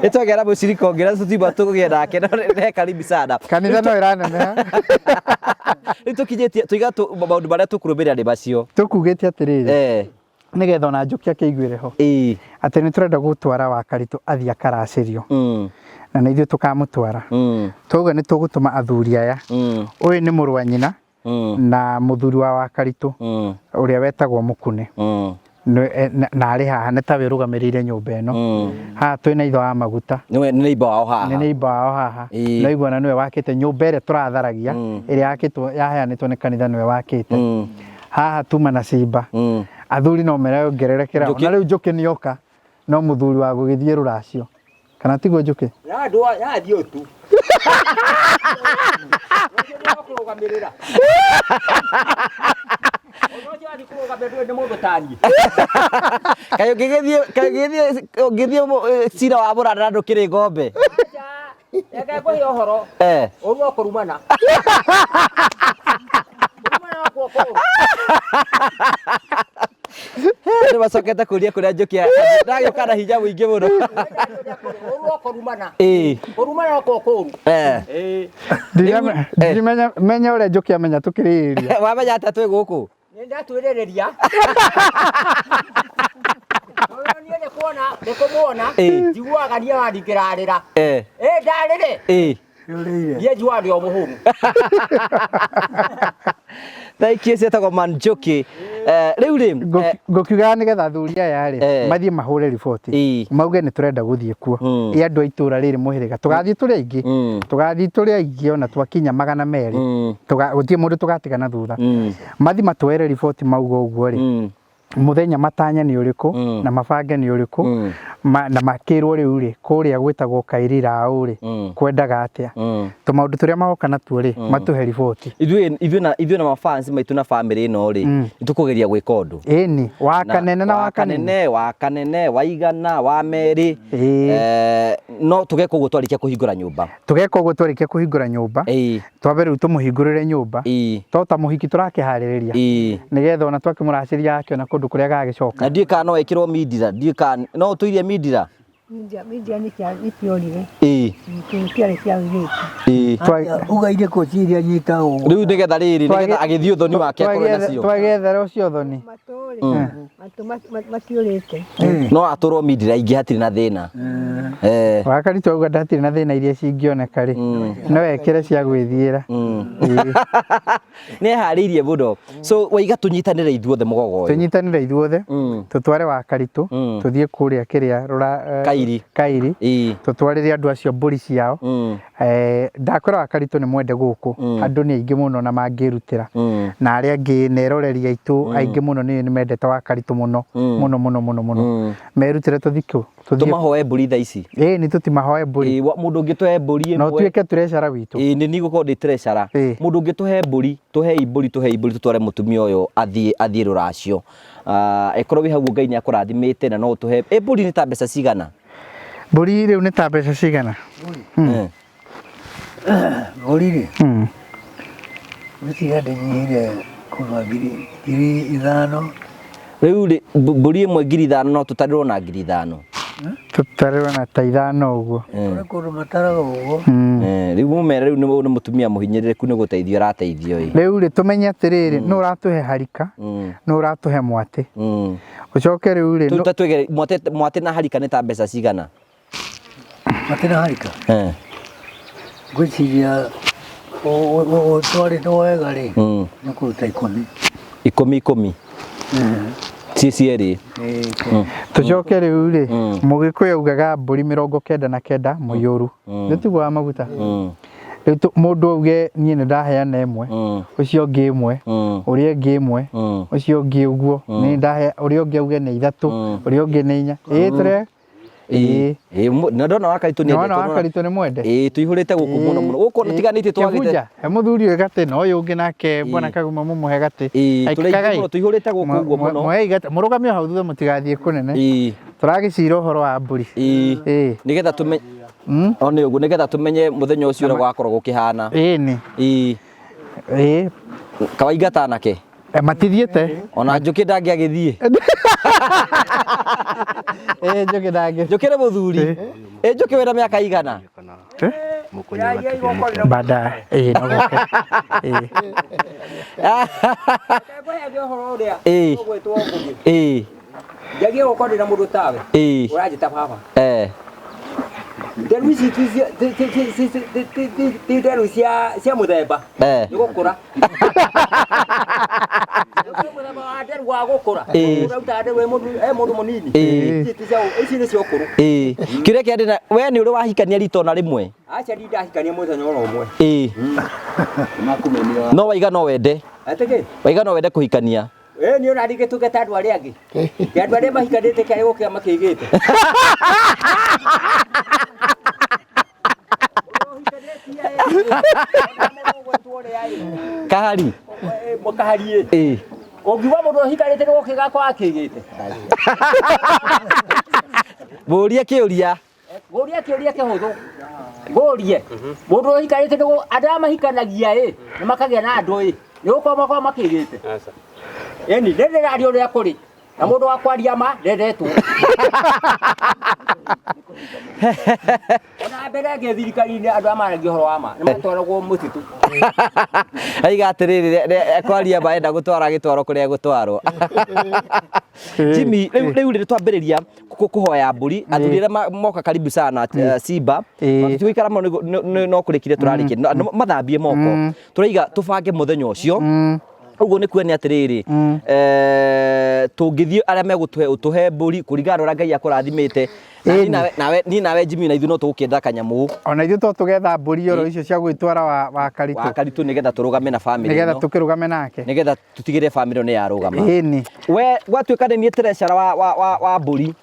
nĩ twagĩa na mũcirika ũngĩ na tũtiuma tũgĩe nake no nĩ karibu sana. Kanitha no ĩraneneha. Rĩu tũkinyĩtie tũiga maũndũ marĩa tũkũrũmĩrĩra nĩ macio. Tũkugĩte atĩrĩrĩ. Nĩgetha ona Njũkĩ akĩiguĩre ho. Atĩ nĩ tũrenda gũtwara Wakaritũ athiĩ akaracĩrio. Na nĩ ithuĩ tũkamũtwara. Twauga nĩ tũgũtũma athuri aya. Ũyũ nĩ mũrũ wa nyina na mũthuri wa Wakaritũ ũrĩa wetagwo Mũkune. Na arĩ haha nĩ tawe ũrũgamĩrĩire nyũmba ĩno. Haha twĩna ithe wa maguta. Nĩwe nĩ neighbor wao haha. Nĩ neighbor wao haha. No iguana nĩwe wakĩte nyũmba ĩrĩa tũratharagia ĩrĩa yakĩtwo yaheanĩtwo nĩ kanitha nĩwe wakĩte. Haha tuma na cimba. Athuri no merongererekera. Na rĩu Njũkĩ nĩoka no mũthuri wa gũgĩthiĩ rũracio. Kana tiguo Njũkĩ? Yathiĩ tu. Ũcio nĩ wa kũrũgamĩrĩra. Ũndũ ũcio wathiĩ kũrũgamĩrĩra ndũĩ nĩ mũndũ taniĩ. Kaĩ ũngĩgĩthiĩ kaĩ ũngĩgĩthiĩ ũngĩthiĩ cira wa mũranda na ndũkĩrĩ ng'ombe. Aca, reke ngũhe ũhoro. Ũru no kũrumana. Kũrumana no kuo kũũru. Nĩ macokete kũria kũrĩa njũkĩ ndagĩũka na hinya mũingĩ mũno. Ũru no kũrumana. Kũrumana no kuo kũũru. Ndirimenya menya ũrĩa njũkĩ amenya tũkĩrĩrĩria. Wamenya atĩa twĩ gũkũ? Nĩ ndatwĩrĩrĩria. Tondũ niĩ nĩ kuona nĩ kũmuona njiguaga niĩ wandingĩrarĩra. Ĩ ndarĩre. Niĩ njiguaga ndĩ o mũhũnu. Thank you ciĩtagwo Manjoki. Rĩu rĩ Ngũkiugaga nĩgetha athuri aya rĩ mathiĩ mahũre riboti mauge nĩ tũrenda gũthiĩ kuo ĩ andũ a itũra rĩrĩ mũhĩrĩga tũgathiĩ tũrĩ aingĩ tũgathiĩ tũrĩ aingĩ ona twakinya 200 gũtirĩ mũndũ tũgatiga na thutha mathiĩ matwere riboti mauga ũguo rĩ mũthenya matanya nĩ ũrĩkũ na mabange nĩ ũrĩkũ na makĩrwo rĩu rĩ kũrĩa gwĩtagwo Kairiraũ rĩ kwendaga atĩa tũmaũndũ tũrĩa magoka natuo rĩ matũhe riboti. Ithuĩ na mafans maitũ na family ĩno rĩ nĩ tũkũgeria gwĩka ũndũ. Ĩni wa kanene na wa kanene wa kanene wa igana wa merĩ no tũgeka ũguo twarĩkia kũhingũra nyũmba. Tũgeka ũguo twarĩkia kũhingũra nyũmba. Twambe rĩu tũmũhingũrĩre nyũmba to ta mũhiki tũrakĩharĩrĩria nĩgetha ona twakĩmũracĩria akĩona kũndũ kũrĩa agagĩcoka. Na ndiũĩ kana no ĩkĩrwo mindira, ndiũĩ kana no ũtũirie mindira. Mindia mindia nĩ kĩorire. Kĩarĩ kĩa airĩtu. Uga irĩkũ ciria nyitagwo. Rĩu nĩgetha rĩrĩ nĩgetha agĩthiĩ ũthoni wake akorwo nacio. Twagethera ũcio ũthoni. Matũ-rĩ, matũ matiũrĩte. No atũrwo mindira ingĩ hatirĩ na thĩna. Wakaritũ auga ndatirĩ na thĩna iria cingĩoneka rĩ, no ekĩre cia gwĩthiĩra. Nĩ eharĩirie mũno. So waiga tũnyitanĩre ithuothe mũgogo ũyũ. Tũnyitanĩre ithuothe, tũtware Wakaritũ, tũthiĩ kũrĩa kĩrĩa Kairi. Kairi, tũtwarĩre andũ acio mbũri ciao. Ndakwĩra Wakaritũ nĩ mwende gũkũ, andũ nĩ aingĩ mũno na mangĩrutĩra. Na arĩa angĩ na eroreri aitũ aingĩ mũno nĩ mendete Wakaritũ mũno, mũno mũno mũno mũno. Merutĩre tũthiĩ kũ? Tũmahoe mbũri thaa ici. Ĩĩ nĩ tũtimahoe mbũri. Ĩĩ mũndũ ũngĩtũhe mbũri ĩmwe. Na ũtuĩke treasurer witũ. Ĩĩ nĩ niĩ ngũkorwo ndĩ treasurer. Mũndũ ũngĩtũhe mbũri, tũhei mbũri, tũhei mbũri tũtware mũtumia ũyũ athiĩ athiĩ rũracio. Angĩkorwo wĩ hau Ngai nĩ akũrathimĩte na no ũtũhe, ĩ mbũri nĩ ta mbeca cigana? Mbũri rĩu nĩ ta mbeca cigana? Mbũri rĩ, ngwĩciria ndĩnyihire kuma 5,000. Rĩu rĩ, mbũri ĩmwe 5,000 no tũtarĩrwo na 5,000. Tũtarĩrwo na ta 5 ũguo. Kũrĩ kũndũ mataraga ũguo. Rĩu mũmere rĩu nĩ mũtumia mũhinyĩrĩrĩku nĩ gũteithio arateithio ĩ. Rĩu rĩ, tũmenye atĩrĩrĩ, nũ ũratũhe harika, nũ ũratũhe mwatĩ. Ũcoke rĩu rĩ, Tũrute twĩge mwatĩ na harika nĩ ta mbeca cigana? Mwatĩ na harika? Ngwĩciria ũtwarĩtwo wega rĩ, nĩ kũruta 10. 10 10. Ciĩ cierĩ. Tũcoke rĩu rĩ, Mũgĩkũyũ augaga mbũri 99 mũiyũru. Nĩ tiguo wa maguta? Rĩu mũndũ auge niĩ nĩ ndaheana ĩmwe, ũcio ũngĩ ĩmwe, ũrĩa ũngĩ ĩmwe, ũcio ũngĩ ũguo, niĩ ndahe, ũrĩa ũngĩ auge nĩ 3, ũrĩa ũngĩ nĩ 4. Ĩĩ tũre Ĩĩ. Ĩĩ, na ndona Wakaritũ nĩ Nĩwona Wakaritũ nĩ mwende? Ĩĩ, tũihũrĩte gũkũ mũno mũno. Gũkũ ona tiganĩtie twagĩte. Kĩbunja, he mũthuri ũyũ gatĩ na ũyũ ũngĩ nake bwana Kaguma mũmũhe gatĩ. Ĩĩ, tũrĩ aingĩ mũno, tũihũrĩte gũkũ ũguo mũno. Mũhei gatĩ, mũrũgame o hau thutha mũtigathiĩ kũnene. Ĩĩ. Tũragĩcira ũhoro wa mbũri. Ĩĩ. Nĩgetha tũmenye o nĩ ũguo, nĩgetha tũmenye mũthenya ũcio ũrĩa gũgakorwo gũkĩhana. Ĩĩ nĩ. Ĩĩ. Ĩĩ. Kawaingata anake. Matithiĩte. Ona Njũkĩ ndangĩagĩthiĩ. Ĩĩ Njũkĩ ndangĩ. Njũkĩ nĩ mũthuri. Ĩ Njũkĩ wĩna mĩaka igana? Baadaye. Ĩĩ no gũke. Ĩĩ. Ngũheage ũhoro ũrĩa Ĩĩ. ũgwĩtwo Ngũgĩ. Ĩĩ. Njagie gũkorwo ndĩna mũndũ tawe. Ĩĩ. Ũranjĩta baba. Nderu ici ti nderu cia mũthemba. Nĩ gũkũra. Mũthemba wa nderu wa gũkũra. Ũraruta nderu e mũndũ mũnini. Ici ti cia ici nĩ cia ũkũrũ. Kĩrĩa kĩa ndĩna we nĩ ũrĩ wahikania rita ona rĩmwe? Aca ndi ndahikania mũthenya ona ũmwe. No waiga no wende. Atĩ kĩ? Waiga no wende kũhikania. Ĩĩ niĩ ona ndingĩtuĩka ta andũ arĩa angĩ. Ti andũ arĩa mahikanĩtie kĩarĩ gũkĩa makĩigĩte. Kahari. Kahari ĩ. Ĩĩ. Ũngiuga mũndũ ũhikanĩte nĩ gũkĩga kwa akĩgĩte. Mũrie kĩũria. Ngũrie kĩũria kĩhũthũ. Ngũrie. Mũndũ ũhikanĩte nĩ andũ aya mahikanagia ĩ, nĩ makagĩa na andũ ĩ, nĩ gũkorwo makoragwo makĩgĩte. Ĩni, nĩ ndĩraria ũrĩa kũrĩ. Na mũndũ wa kwaria ma ndendetwo. Ona mbere ĩngĩ thirikari-inĩ andũ aya maragia ũhoro wa ma nĩ matwaragwo mũtitũ. Aiga atĩrĩrĩ, kwaria ma enda gũtwara agĩtwarwo kũrĩa egũtwarwo. Jimmy, rĩu rĩu rĩ twambĩrĩria kũhoya mbũri athuri arĩa moka karibu sana Simba tũtigũikara mũno no kũrĩkire tũrarĩkia No, mathambie moko tũraiga tũbange mũthenya ũcio ũguo nĩ kuonia atĩrĩrĩ tũngĩthiĩ arĩa megũtũhe ũtũhe mbũri kũringana na ũrĩa Ngai akũrathimĩte Na niĩ nawe niĩ nawe Jimmy na ithuĩ no tũgũkĩenda kanyamũ Ona ithuĩ to tũgetha mbũri oro icio cia gwĩtwara wa Karitũ. Wa Karitũ nĩgetha tũrũgame na famĩlĩ nĩgetha ĩno. Tũkĩrũgame nake. Nĩgetha tũtigĩrĩre famĩlĩ ĩno nĩ yarũgama. Ĩni. We gwatuĩka nĩ niĩ treasurer wa mbũri,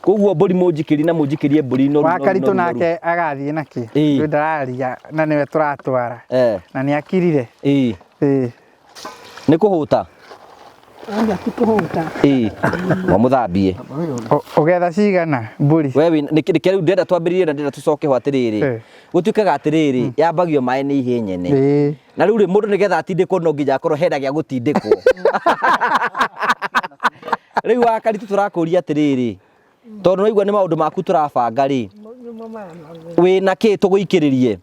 koguo mbũri mũnjikĩrie na mũnjikĩrie mbũri noru Wa noru Karitũ noru noru. Nake agathiĩ nakĩ? Ĩĩ. Rĩu ndararia na nĩwe tũratwara. Na nĩ akirire. Ĩĩ. Ĩĩ. Nĩ kũhũta? Aca ti kũhũta. Ĩĩ. Wamũthambie. Ũgetha cigana mbũri? We wĩ nĩ kĩ rĩu ndĩrenda twambĩrĩrie na ndĩrenda tũcoke ho atĩrĩrĩ. Gũtuĩkaga atĩrĩrĩ, yambagio maĩ nĩ ihĩĩ nyene. Na rĩu rĩ mũndũ nĩgetha atindĩkwo no nginya akorwo hena gĩa gũtindĩkwo. Rĩu wa Karitũ tũrakũria atĩrĩrĩ, tondũ nĩwaigua nĩ maũndũ maku tũrabanga rĩ, Nĩmo maya maũndũ. Wĩna kĩ tũgũikĩrĩrie?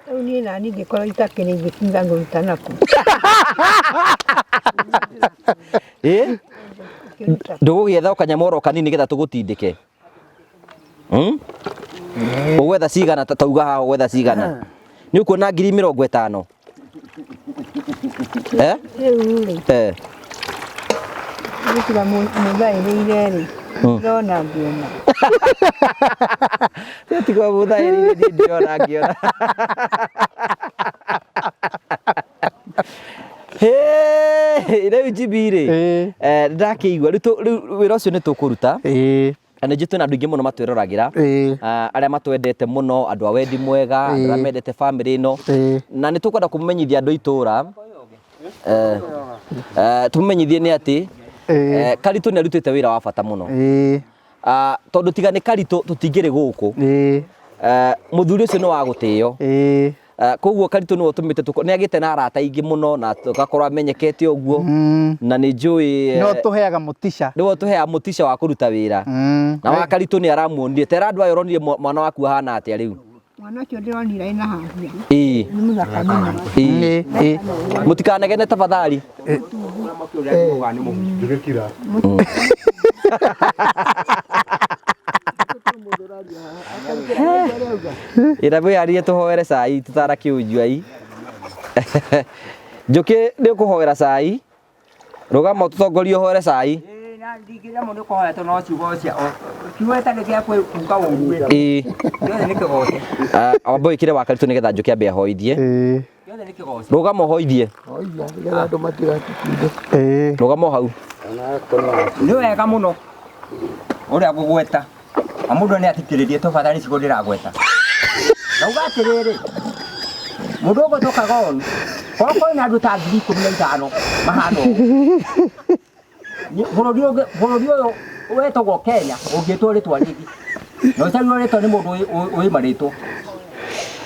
Rĩu niĩ nani ingĩkorwo itakĩrĩ ingĩtinda ngũruta nakũ? Ĩ? Ndũgũgĩetha o kanyamũ oro kanini nĩgetha tũgũtindĩke? Ũgwetha cigana ta tauga haha ũgwetha cigana? Nĩ ũkuona 50,000? Eh? Rĩu rĩ, gũtiga mũthaĩrĩire rĩ, ndĩrona ngĩona. Tiga mũthaĩrĩire niĩ ndĩrona ngĩona. Hĩ, rĩu Jimmy rĩ, nĩndakĩigua rĩu rĩu wĩra ũcio nĩ tũkũruta. Na nĩ njũĩ twĩna andũ aingĩ mũno matwĩroragĩra, arĩa matwendete mũno, andũ a wendi mwega, andũ arĩa mendete bamĩrĩ ĩno, na nĩ tũkwenda kũmenyithia andũ a itũra, tũmenyithie nĩ atĩ Karitũ nĩ arutĩte wĩra wa bata mũno. Tondũ tiga nĩ Karitũ tũtingĩrĩ gũkũ. Mũthuri ũcio nĩ wa gũtĩo. Koguo Karitũ nĩwe ũtũmĩte tũkorwo, nĩ agĩte na arata aingĩ mũno na tũgakorwo amenyekete ũguo, na nĩ njũĩ Nĩwe ũtũheaga mũtica. Nĩwe ũtũheaga mũtica wa kũruta wĩra. Na wa Karitũ nĩ aramuonirie. Tera andũ aya ũronire mwana waku ahana atĩa rĩu? Mwana ũcio ndĩronire ena haria. Ĩĩ. Nĩ mũthaka mũno. Ĩĩ. Ĩĩ. Mũtikanegene tafadhali. Ndũgĩkira. Ĩra mwĩharĩrie tũhoere cai tũtanakĩũnyua i. Njũkĩ nĩ ũkũhoera cai. Rũgama ũtũtongorie ũhoere cai. Ĩĩ, na ndingĩremwo nĩ kũhoya tondũ no ciugo cia kiugo gĩtarĩ gĩa kuga ũru Ĩĩ. Gĩothe nĩ kĩgoce. Ah, wamba wĩkĩre wa Karitũ nĩgetha Njũkĩ ambe ahoithie. Gĩothe nĩ kĩgoce. Rũgama ũhoithie. Oiya, nĩgetha andũ matigatũtinde. Rũgama o hau. Nĩ wega mũno ũrĩa ngũgweta. Na mũndũ nĩ athikĩrĩrie tũbatari ciugo ndĩragweta. Ndauga atĩrĩrĩ, mũndũ ũgwĩtwo Kagoni, korwo kwĩna andũ ta 15,000 mahana ũũ, bũrũri ũngĩ, bũrũri ũyũ wetagwo Kenya ũngĩtwo rĩtwa rĩngĩ. Na ũcarirwo rĩtwa nĩ mũndũ wĩ marĩtwa.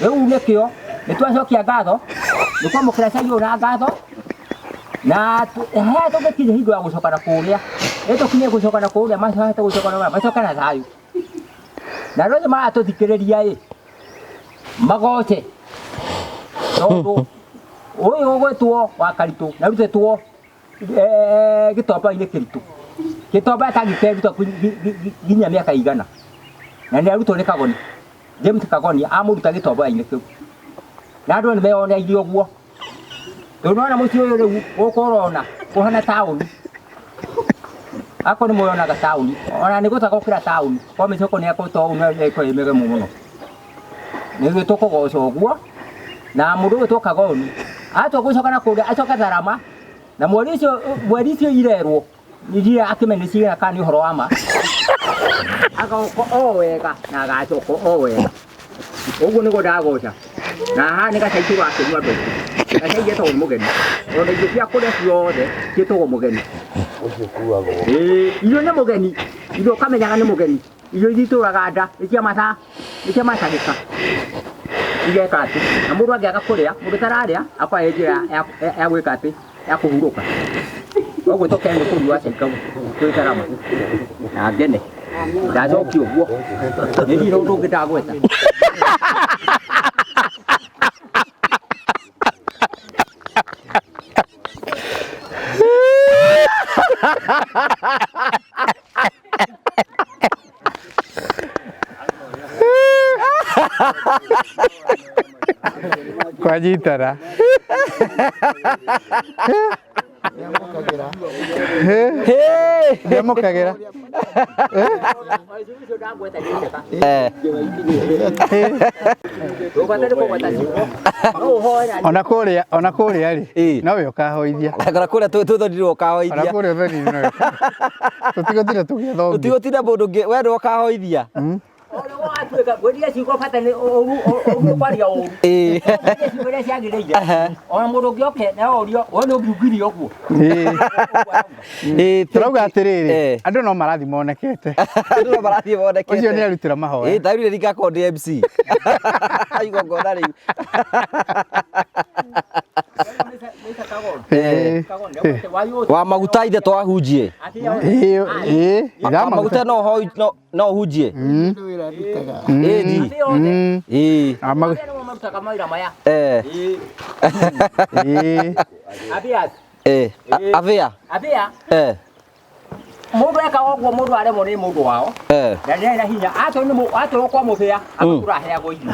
Rĩu nĩkĩo nĩ twacokia ngatho, nĩ kwamũkĩra cai ũyũ na ngatho, na harĩa tũngĩkinya hingo ya gũcoka na kũrĩa, ĩ tũkinye gũcoka na kũrĩa, macoke gũcoka na kũrĩa, macoke na thayũ. Na andũ othe maratũthikĩrĩria ĩ, magoce tondũ ũyũ ũgwĩtwo wa Karitũ na arutĩtwo gĩtomba-inĩ kĩritũ. Gĩtomba atangĩkeruta nginya mĩaka igana, na nĩ arutwo nĩ Kagoni. James Kagoni amũruta gĩtomba-inĩ kĩu. Na andũ nĩ meyoneire ũguo. Rĩu nĩwona mũciĩ ũyũ rĩu gũkũ ũrona ũhana taũni. Akorwo nĩ mũyonaga taũni, ona nĩ gũthaka gũkĩra taũni, kwa mĩcoko nĩ ĩkoretwo ĩkoragwo ĩ mĩgemu mũno. Nĩguo tũkũgoca ũguo, na mũndũ ũgwĩtwo Kagoni, atua gũcoka na kũrĩa acoke Tharama, na mweri ũcio mweri icio irerwo, iria akĩmenye nĩ cigana kana nĩ ũhoro wa ma, agoka o wega na agacoka o wega. Ũguo nĩguo ndagoca. Na haha nĩ gacai tũrakĩnyua andũ aitũ. Gacai getagwo nĩ mũgeni. Ona irio cia kũrĩa ciothe ciĩtagwo mũgeni. Ũcio ũkuagwo. Ĩĩ, irio nĩ mũgeni. Irio ũkamenyaga nĩ mũgeni. Irio iria itũraga nda nĩ cia mathaa, nĩ cia macagĩka. Igeka atĩ, na mũndũ angĩaga kũrĩa, mũndũ ũtararĩa akoragwo ĩ njĩra ya gwĩka atĩ, ya kũhurũka. Koguo tũkene nĩ kũnyua cai kau twĩ ngarama na ngene. Ndacokia ũguo, nĩ ndirĩ ũndũ ũngĩ ndagweta. Kwanyitana. Ndiamũkagĩra. Ona kũrĩa ona kũrĩa rĩ Ĩ. nowe ũkahoithia. Ona kũrĩa tũthondirwo Ona ũkahoithia. kũrĩa ũthoni-inĩ nowe. Tũtigũtinda tũgĩetha ũngĩ. Tũtigũtinda mũndũ ũngĩ we nĩwe ũkahoithia. Ũrĩa watuĩka ngwĩrire ciugo bata nĩ ũru ũru kwaria ũru. Ĩ. Ngwĩrire ciugo iria ciagĩrĩire. Ona mũndũ ũngĩ oke na orio we nĩ ũngiugire ũguo. Ĩ. Ĩ, Tũrauga atĩrĩrĩ, Eh. andũ no marathiĩ monekete. Andũ no marathiĩ monekete. Ũcio nĩ arutĩra mahoya. Ĩ, tarĩu rĩrĩ ngakorwo ndĩ MC. Igongona rĩu. Ĩ. Wa maguta ithe twahunjie. Ĩ, ĩ, Wa itha maguta no hoi- no no ũhunjie. Nĩ wĩra ndutaga. Ĩ, ndi. Ĩ. Ah, magu- Marutaga mawĩra maya. Eh. Ĩ. Abias. Eh. Avia. Abia. Eh. Mũndũ ekaga ũguo mũndũ aremwo nĩ mũndũ wao. Eh. Na nĩ na hinya atwarwo nĩ atwarwo kwa mũbĩa agatũra aheagwo irio.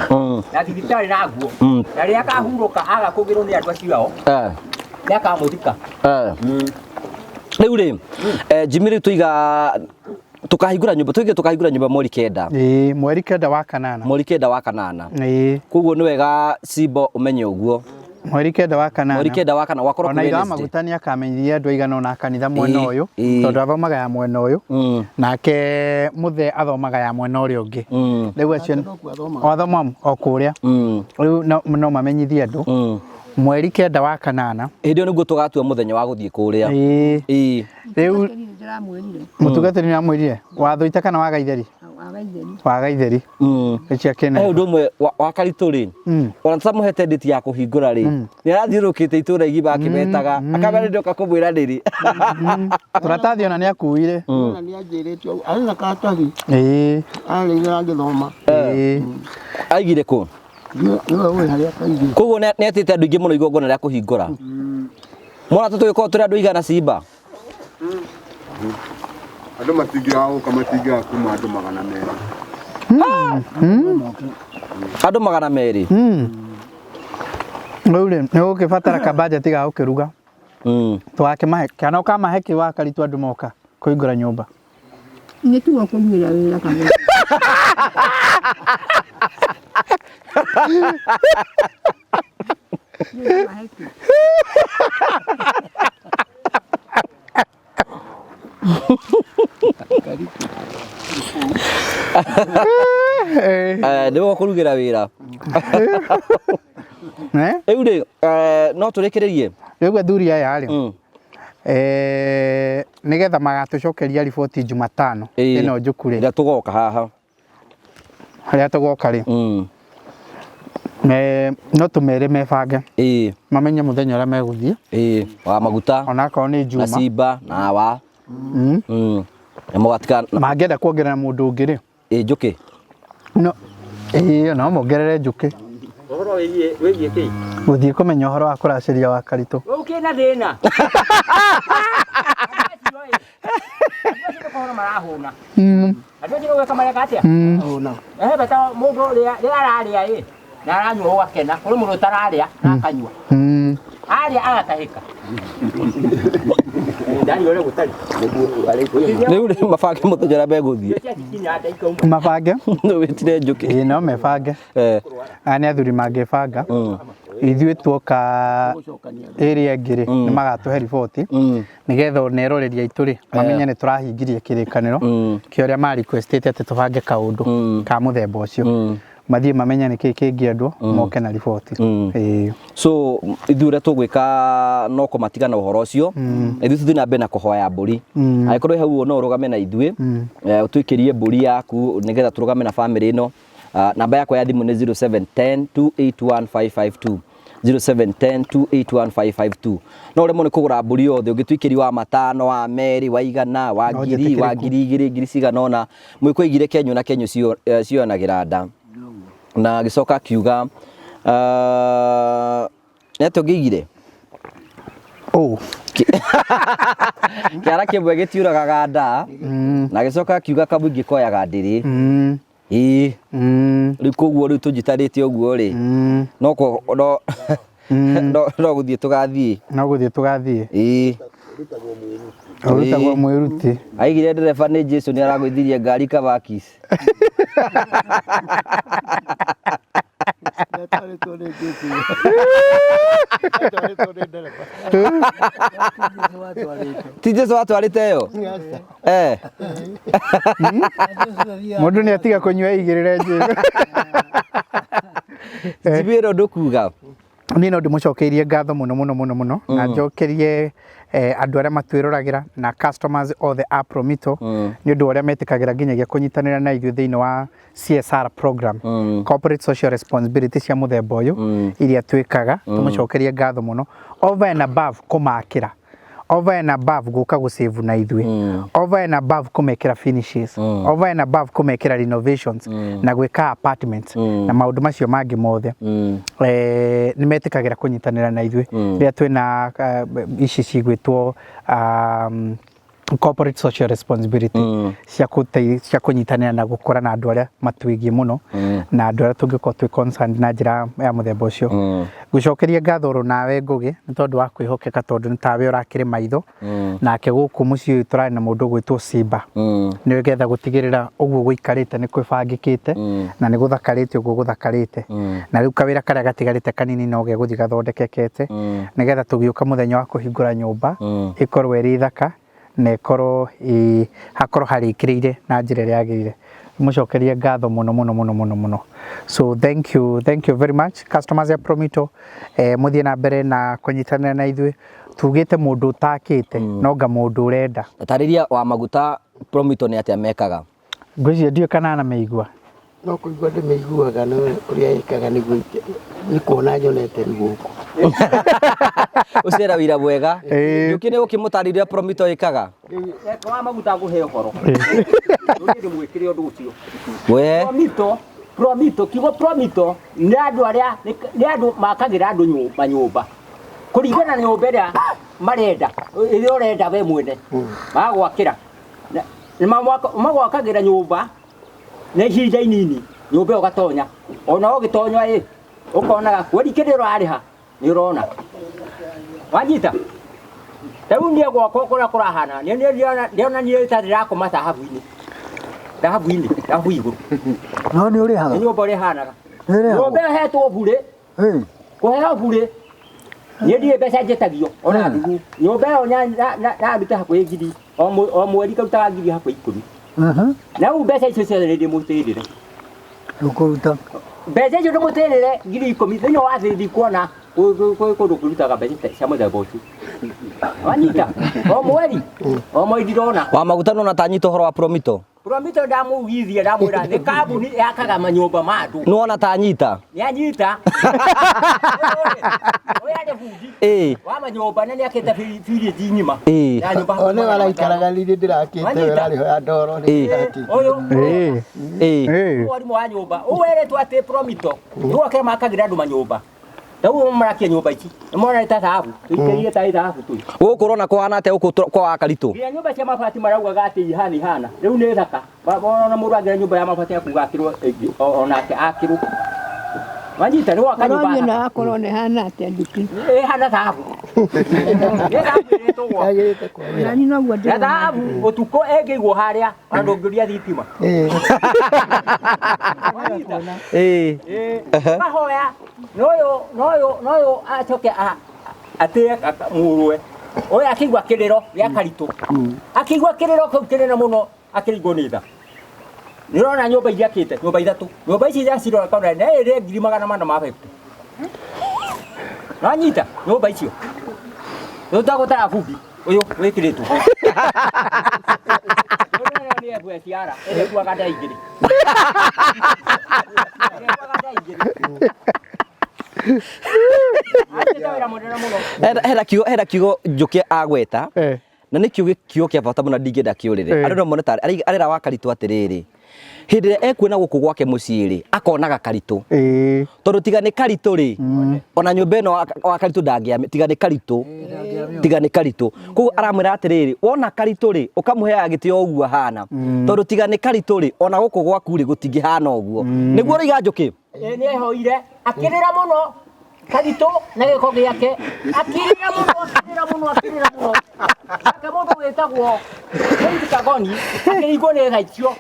Na thibitarĩ na nguo. Na rĩrĩa akahurũka aga kũgĩrwo nĩ andũ acio ao. Nĩ akamũthika. Rĩu rĩ, Jimmy rĩu tũiga tukahingũra nyũmba tuige tukahingũra nyũmba mweri kenda. Ĩ, mweri kenda wa kanana. Mweri kenda wa kanana. Ĩ. Koguo nĩ wega Simba ũmenye ũguo. Mweri kenda wa kanana. Mweri kenda wa kanana gwakorwo Ona kwĩ ithe wa Wednesday. maguta nĩ akamenyithia andũ aigana ũna a kanitha mwena Ĩ, ũyũ ĩ. tondũ athomaga ya mwena ũyũ nake mũthee athomaga ya mwena ũrĩa ũngĩ. Rĩu acio o athoma o kũrĩa. Rĩu no mamenyithie andũ mweri kenda wa kanana. Hĩndĩ ĩyo nĩguo tũgatua mũthenya wa gũthiĩ kũrĩa. Ĩ. Ĩ. Rĩu Ndĩramwĩrire. mũtungatĩri nĩ amwĩrire wa Thũita kana wa Gaitheri? Wa Gaitheri. Wa Gaitheri. Ũcio akĩne. He ũndũ ũmwe wa Karitũ rĩ, ona tũtamũhete ndĩti ya kũhingũra rĩ, nĩ arathiũrũrũkĩte itũũra igima akĩmetaga, akamera nĩndoka kũmwĩra nĩrĩ. Tũratathi ona nĩ akuire. Ona nĩ anjĩrĩte ũguo. Arĩ na karatathi. Ĩĩ. Arĩ ngĩthoma. Ĩĩ. Aigire kũ? Nĩwe ũĩ harĩa akaigire. Koguo nĩ etĩte andũ aingĩ mũno igongona rĩa kũhingũra. Mwana tũtũgĩkorwo tũrĩ andũ aigana Simba? Andũ matingĩaga gũka matingĩaga kuma andũ 200. Andũ 200? Rĩu rĩ, nĩ ũgũkĩbatara kabajeti ga gũkĩruga. Tũgakĩmahe, kana ũkamahe kĩ wa Karitũ andũ moka kũhingũra nyũmba? Nĩ tiga kũnyuĩra wĩra kana. Nĩwe ũkũrugĩra wĩra. Rĩu rĩ, no tũrĩkĩrĩrie? Rĩu athuri aya rĩ, nĩgetha magatũcokeria riboti Jumatano ĩno njũku rĩ. Rĩrĩa tũgoka haha. Harĩa tũgoka rĩ. No tũmere mebange. Mamenye mũthenya ũrĩa megũthiĩ. Wa maguta. Onakorwo nĩ Juma. Na Simba na wa. Na mũgatika. Mangĩenda kuongerera mũndũ ũngĩ rĩ. Njũkĩ. No, ĩĩ, no mongerere njũkĩ. Ũhoro wĩgiĩ kĩ? Gũthiĩ kũmenya ũhoro wa kũracĩria wa Karitũ. Ũkĩ na thĩna. Andũ acio nĩ kũhũna marahũna. Andũ acio nĩ gwĩka mareka atĩa? He bata mũndũ rĩrĩa ararĩa ĩ, na aranyua ũgakena. Kũrĩ mũndũ ũtararĩa na akanyua. Arĩa agatahĩka. Ndani ũrĩa gũtarĩ. Rĩu rĩ mabange mũthenya ũrĩa megũthiĩ. Mabange? Wĩtire njũkĩ. Ĩĩ no mebange. Aya nĩ athuri mangĩbanga. Ithuĩ tuoka ĩrĩa ĩngĩ rĩ, nĩ magatũhe riboti. Nĩgetha ona eroreri aitũ rĩ, mamenye nĩ tũrahingirie kĩrĩkanĩro kĩa ũrĩa ma requestĩte atĩ tũbange kaũndũ ka mũthemba ũcio. Mathiĩ mamenye nĩkĩ kĩngĩendwo, moke na riboti. Ĩĩ. So ithuĩ ũrĩa tũgwĩka no kũmatiga na ũhoro ũcio, ithuĩ tũthiĩ na mbere na kũhoya mbũri. Angĩkorwo wĩ hau no ũrũgame na ithuĩ, ũtũikĩrie mbũri yaku nĩgetha tũrũgame na bamĩrĩ ĩno. Ah, namba yakwa ya thimũ nĩ 0710 281 552, 0710 281 552. No ũremwo nĩ kũgũra mbũri yothe, ũngĩtũikĩria wa matano, wa merĩ, wa igana, wa No ngiri, wa njĩtĩkĩre. 2000, ngiri cigana ũna. Mũgĩkũyũ aigire kenyũ na kenyũ cionagĩra nda. Na agĩcoka akiuga, ah, nĩ atĩa ũngĩigire? Oh. Kĩara kĩmwe gĩtiũragaga nda. Na agĩcoka akiuga kamũingĩ koyaga ndĩrĩ. Ĩĩ. Rĩu koguo rĩu tũnyitanĩte ũguo rĩ, no kũ- no no no gũthiĩ tũgathiĩ. No gũthiĩ tũgathiĩ. Ĩĩ. Ũrutagwo Ĩĩ. mwĩruti. Aigire ndereba nĩ Jesu nĩ aragũithirie ngari Kabakis. Ndatwarĩtwo nĩ Jesu. Ndatwarĩtwo nĩ ndereba. Jesu watwarĩte. Ti Jesu watwarĩte ĩyo? Eh. Mũndũ nĩ atiga kũnyua aigĩrĩre Jesu. Njimĩ ĩno ndũkuga. Niĩ no ndĩmũcokeirie ngatho mũno mũno mũno mũno, na njokerie andũ arĩa matwĩroragĩra na customers othe a Promito nĩ ũndũ wa ũrĩa metĩkagĩra nginyagia kũnyitanĩra na ithuĩ thĩinĩ wa CSR program, corporate social responsibility cia mũthemba ũyũ iria twĩkaga. Tũmũcokerie ngatho mũno over and above kũmakĩra, over and above gũka gũsave na ithuĩ, over and above kũmekĩra finishes, over and above kũmekĩra renovations na gwĩka apartments na maũndũ macio mangĩ mothe. Nĩ metĩkagĩra kũnyitanĩra na ithuĩ rĩrĩa twĩna ici cigwĩtwo corporate social responsibility cia kũnyitanĩra na gũkora na andũ arĩa matwĩgiĩ mũno na andũ arĩa tũngĩkorwo twĩ concerned na njĩra ya mũthemba ũcio. Ngũcokeria ngatho oro nawe Ngũgĩ nĩ tondũ wa kwĩhokeka, tondũ nĩ tawe ũrakĩrĩ maitho nake gũkũ mũciĩ ũyũ tũrarĩ na mũndũ ũgwĩtwo Simba, nĩgetha gũtigĩrĩra ũguo gũikarĩte nĩ kwĩbangĩkĩte na nĩ gũthakarĩte ũguo gũthakarĩte. Na rĩu kawĩra karĩa gatigarĩte kanini no gegũthiĩ gathondekekete, nĩgetha tũgĩũka mũthenya wa kũhingũra nyũmba ĩkorwo ĩrĩ thaka na ĩkorwo ĩ hakorwo harĩkĩrĩire na njĩra ĩrĩa yagĩrĩire. Mũcokerie ngatho mũno mũno mũno mũno mũno. So thank you, thank you very much customers ya Promito. Mũthiĩ na mbere na kũnyitanĩra na ithuĩ. Tugĩte mũndũ ũtakĩte no nga mũndũ ũrenda. Tarĩria wa maguta Promito nĩ atĩa mekaga? Ngwĩciria ndiũĩ kana anamĩigua. No kũigua ndĩmĩiguaga, no ũrĩa ĩkaga nĩguo nĩ kuona nyonete rĩu gũkũ. Ũcio ena wĩira mwega. Njũkĩ nĩ ũkĩmũtarĩria Promito ĩkaga. Reke wa maguta ngũhe ũhoro. Rũrĩ ndĩmwĩkĩre ũndũ ũcio. We. Promito, Promito, kiugo Promito nĩ andũ arĩa nĩ andũ makagĩra andũ nyũmba nyũmba. Kũringana na nyũmba ĩrĩa marenda, ĩrĩa ũrenda we mwene. Magwakĩra. Nĩ magwakagĩra nyũmba na ihinda inini, nyũmba ĩyo ũgatonya. Ona ũgĩtonya ĩ, ũkonaga kweri kĩrĩa ũrarĩha nĩ ũrona. Wanyita? Ta rĩu niĩ gwakwa kũrĩa kũrahana, niĩ ndĩrona niĩ ta ndĩrakoma thahabu-inĩ. Thahabu-inĩ, thahabu igũrũ. No nĩ ũrĩhaga? Nĩ nyũmba ũrĩa ĩhanaga. Nĩ ũrĩhagwo? Nyũmba ĩyo ĩhetwo burĩ. Kũheo burĩ, niĩ ndirĩ mbeca njĩtagio ona thuthu. Nyũmba ĩyo ndaruta hakuhĩ ngiri, o mweri ngarutaga ngiri hakuhĩ 10. Na rĩu mbeca icio ciothe nĩ ndĩmũtĩrĩre. Ũkũruta? Mbeca icio ndĩmũtĩrĩre ngiri 10 thĩinĩ wa thĩ ndikuona kwĩ kũndũ kwĩrutaga mbeca cia mũthemba ũcio. Wanyita? O mweri, o mweri ndirona. Wa maguta nona ta nyita ũhoro wa Promito. Promito ndamũugithia, ndamwĩra nĩ kambuni yakaga manyũmba ma andũ. Nĩwona ta anyita? Nĩanyita. Ũyũ arĩ bundi wa manyũmba na nĩakĩte birĩnji ng'ima. Ya nyũmba O nĩwe araikaraga riri ndĩrakĩte, Wanyita? we ũrarĩho ya ndoro nĩ ndĩrakĩte. Ũyũ mwarimũ wa nyũmba. Ũyũ werĩtwo atĩ Promito nĩwe makagĩra andũ manyũmba. Rĩu marakia nyũmba ici. Nĩmona nĩ ta thahabu. Tũikĩrire ta thahabu tũi. Gũkũ ũrona kũhana atĩa gũkũ kwa Wakaritũ? Nginya nyũmba cia mabati maraugaga atĩ ihana ihana. Rĩu nĩ thaka. Ona mũndũ angĩra nyũmba ya mabati akuga akĩrwo ĩngĩ onake akĩrwo. Wanyita nĩ gwaka nyũmba. Ũroniĩ na akorwo nĩ hana atĩa nduki. Ĩhana thahabu. Nĩ thahabu ĩrĩtwo. Yagĩrĩte kwagĩra. Nani noguo Na ndĩrona. thahabu ũtukũ ĩngĩigwo harĩa ona ndũngĩũria thitima. Wanyita? Mahoya noyo noyo noyo acoke atĩe mũrũwe ũyũ akĩigua kĩrĩro gĩa Karitũ, akĩigua kĩrĩro kĩu kĩnene mũno, akĩringwo nĩ tha. Nĩ ũrona nyũmba iria akĩte, nyũmba ithatũ. Nyũmba ici iria cirora kona nĩ ĩrĩ 450,000. Wanyita nyũmba icio. Rĩu tagũtara bundi ũyũ wĩkĩrĩtwo. Ũyũ nĩ FSR ĩrĩa ĩkuaga nda igĩrĩ. Ĩrĩa ĩkuaga nda igĩrĩ. Arutĩte wĩra mũnene mũno. Hena kiugo hena kiugo Njũkĩ agweta Eh. na nĩ kiugo kiugo kĩa bata mũno ndingĩenda kĩũrĩre. Eh. Andũ no mone tarĩ arera wa Karitũ atĩrĩrĩ hĩndĩ ĩrĩa ekuona gũkũ gwake mũciĩ rĩ akonaga Karitũ Ĩĩ. tondũ tiga nĩ Karitũ rĩ ona nyũmba ĩno wa Karitũ ndangĩamĩ tiga nĩ Karitũ tiga nĩ Karitũ koguo aramwĩra atĩrĩrĩ wona Karitũ rĩ ũkamũheaga gĩtĩo ũguo ahana tondũ tiga nĩ Karitũ rĩ ona gũkũ gwaku rĩ gũtingĩhana ũguo nĩguo ũroiga Njũkĩ Ĩ, nĩ ehoire akĩrĩra mũno Karitũ na gĩko gĩake akĩrĩra mũno akĩrĩra mũno akĩrĩra mũno nake mũndũ wĩtagwo James Kagoni akĩringwo nĩ tha icio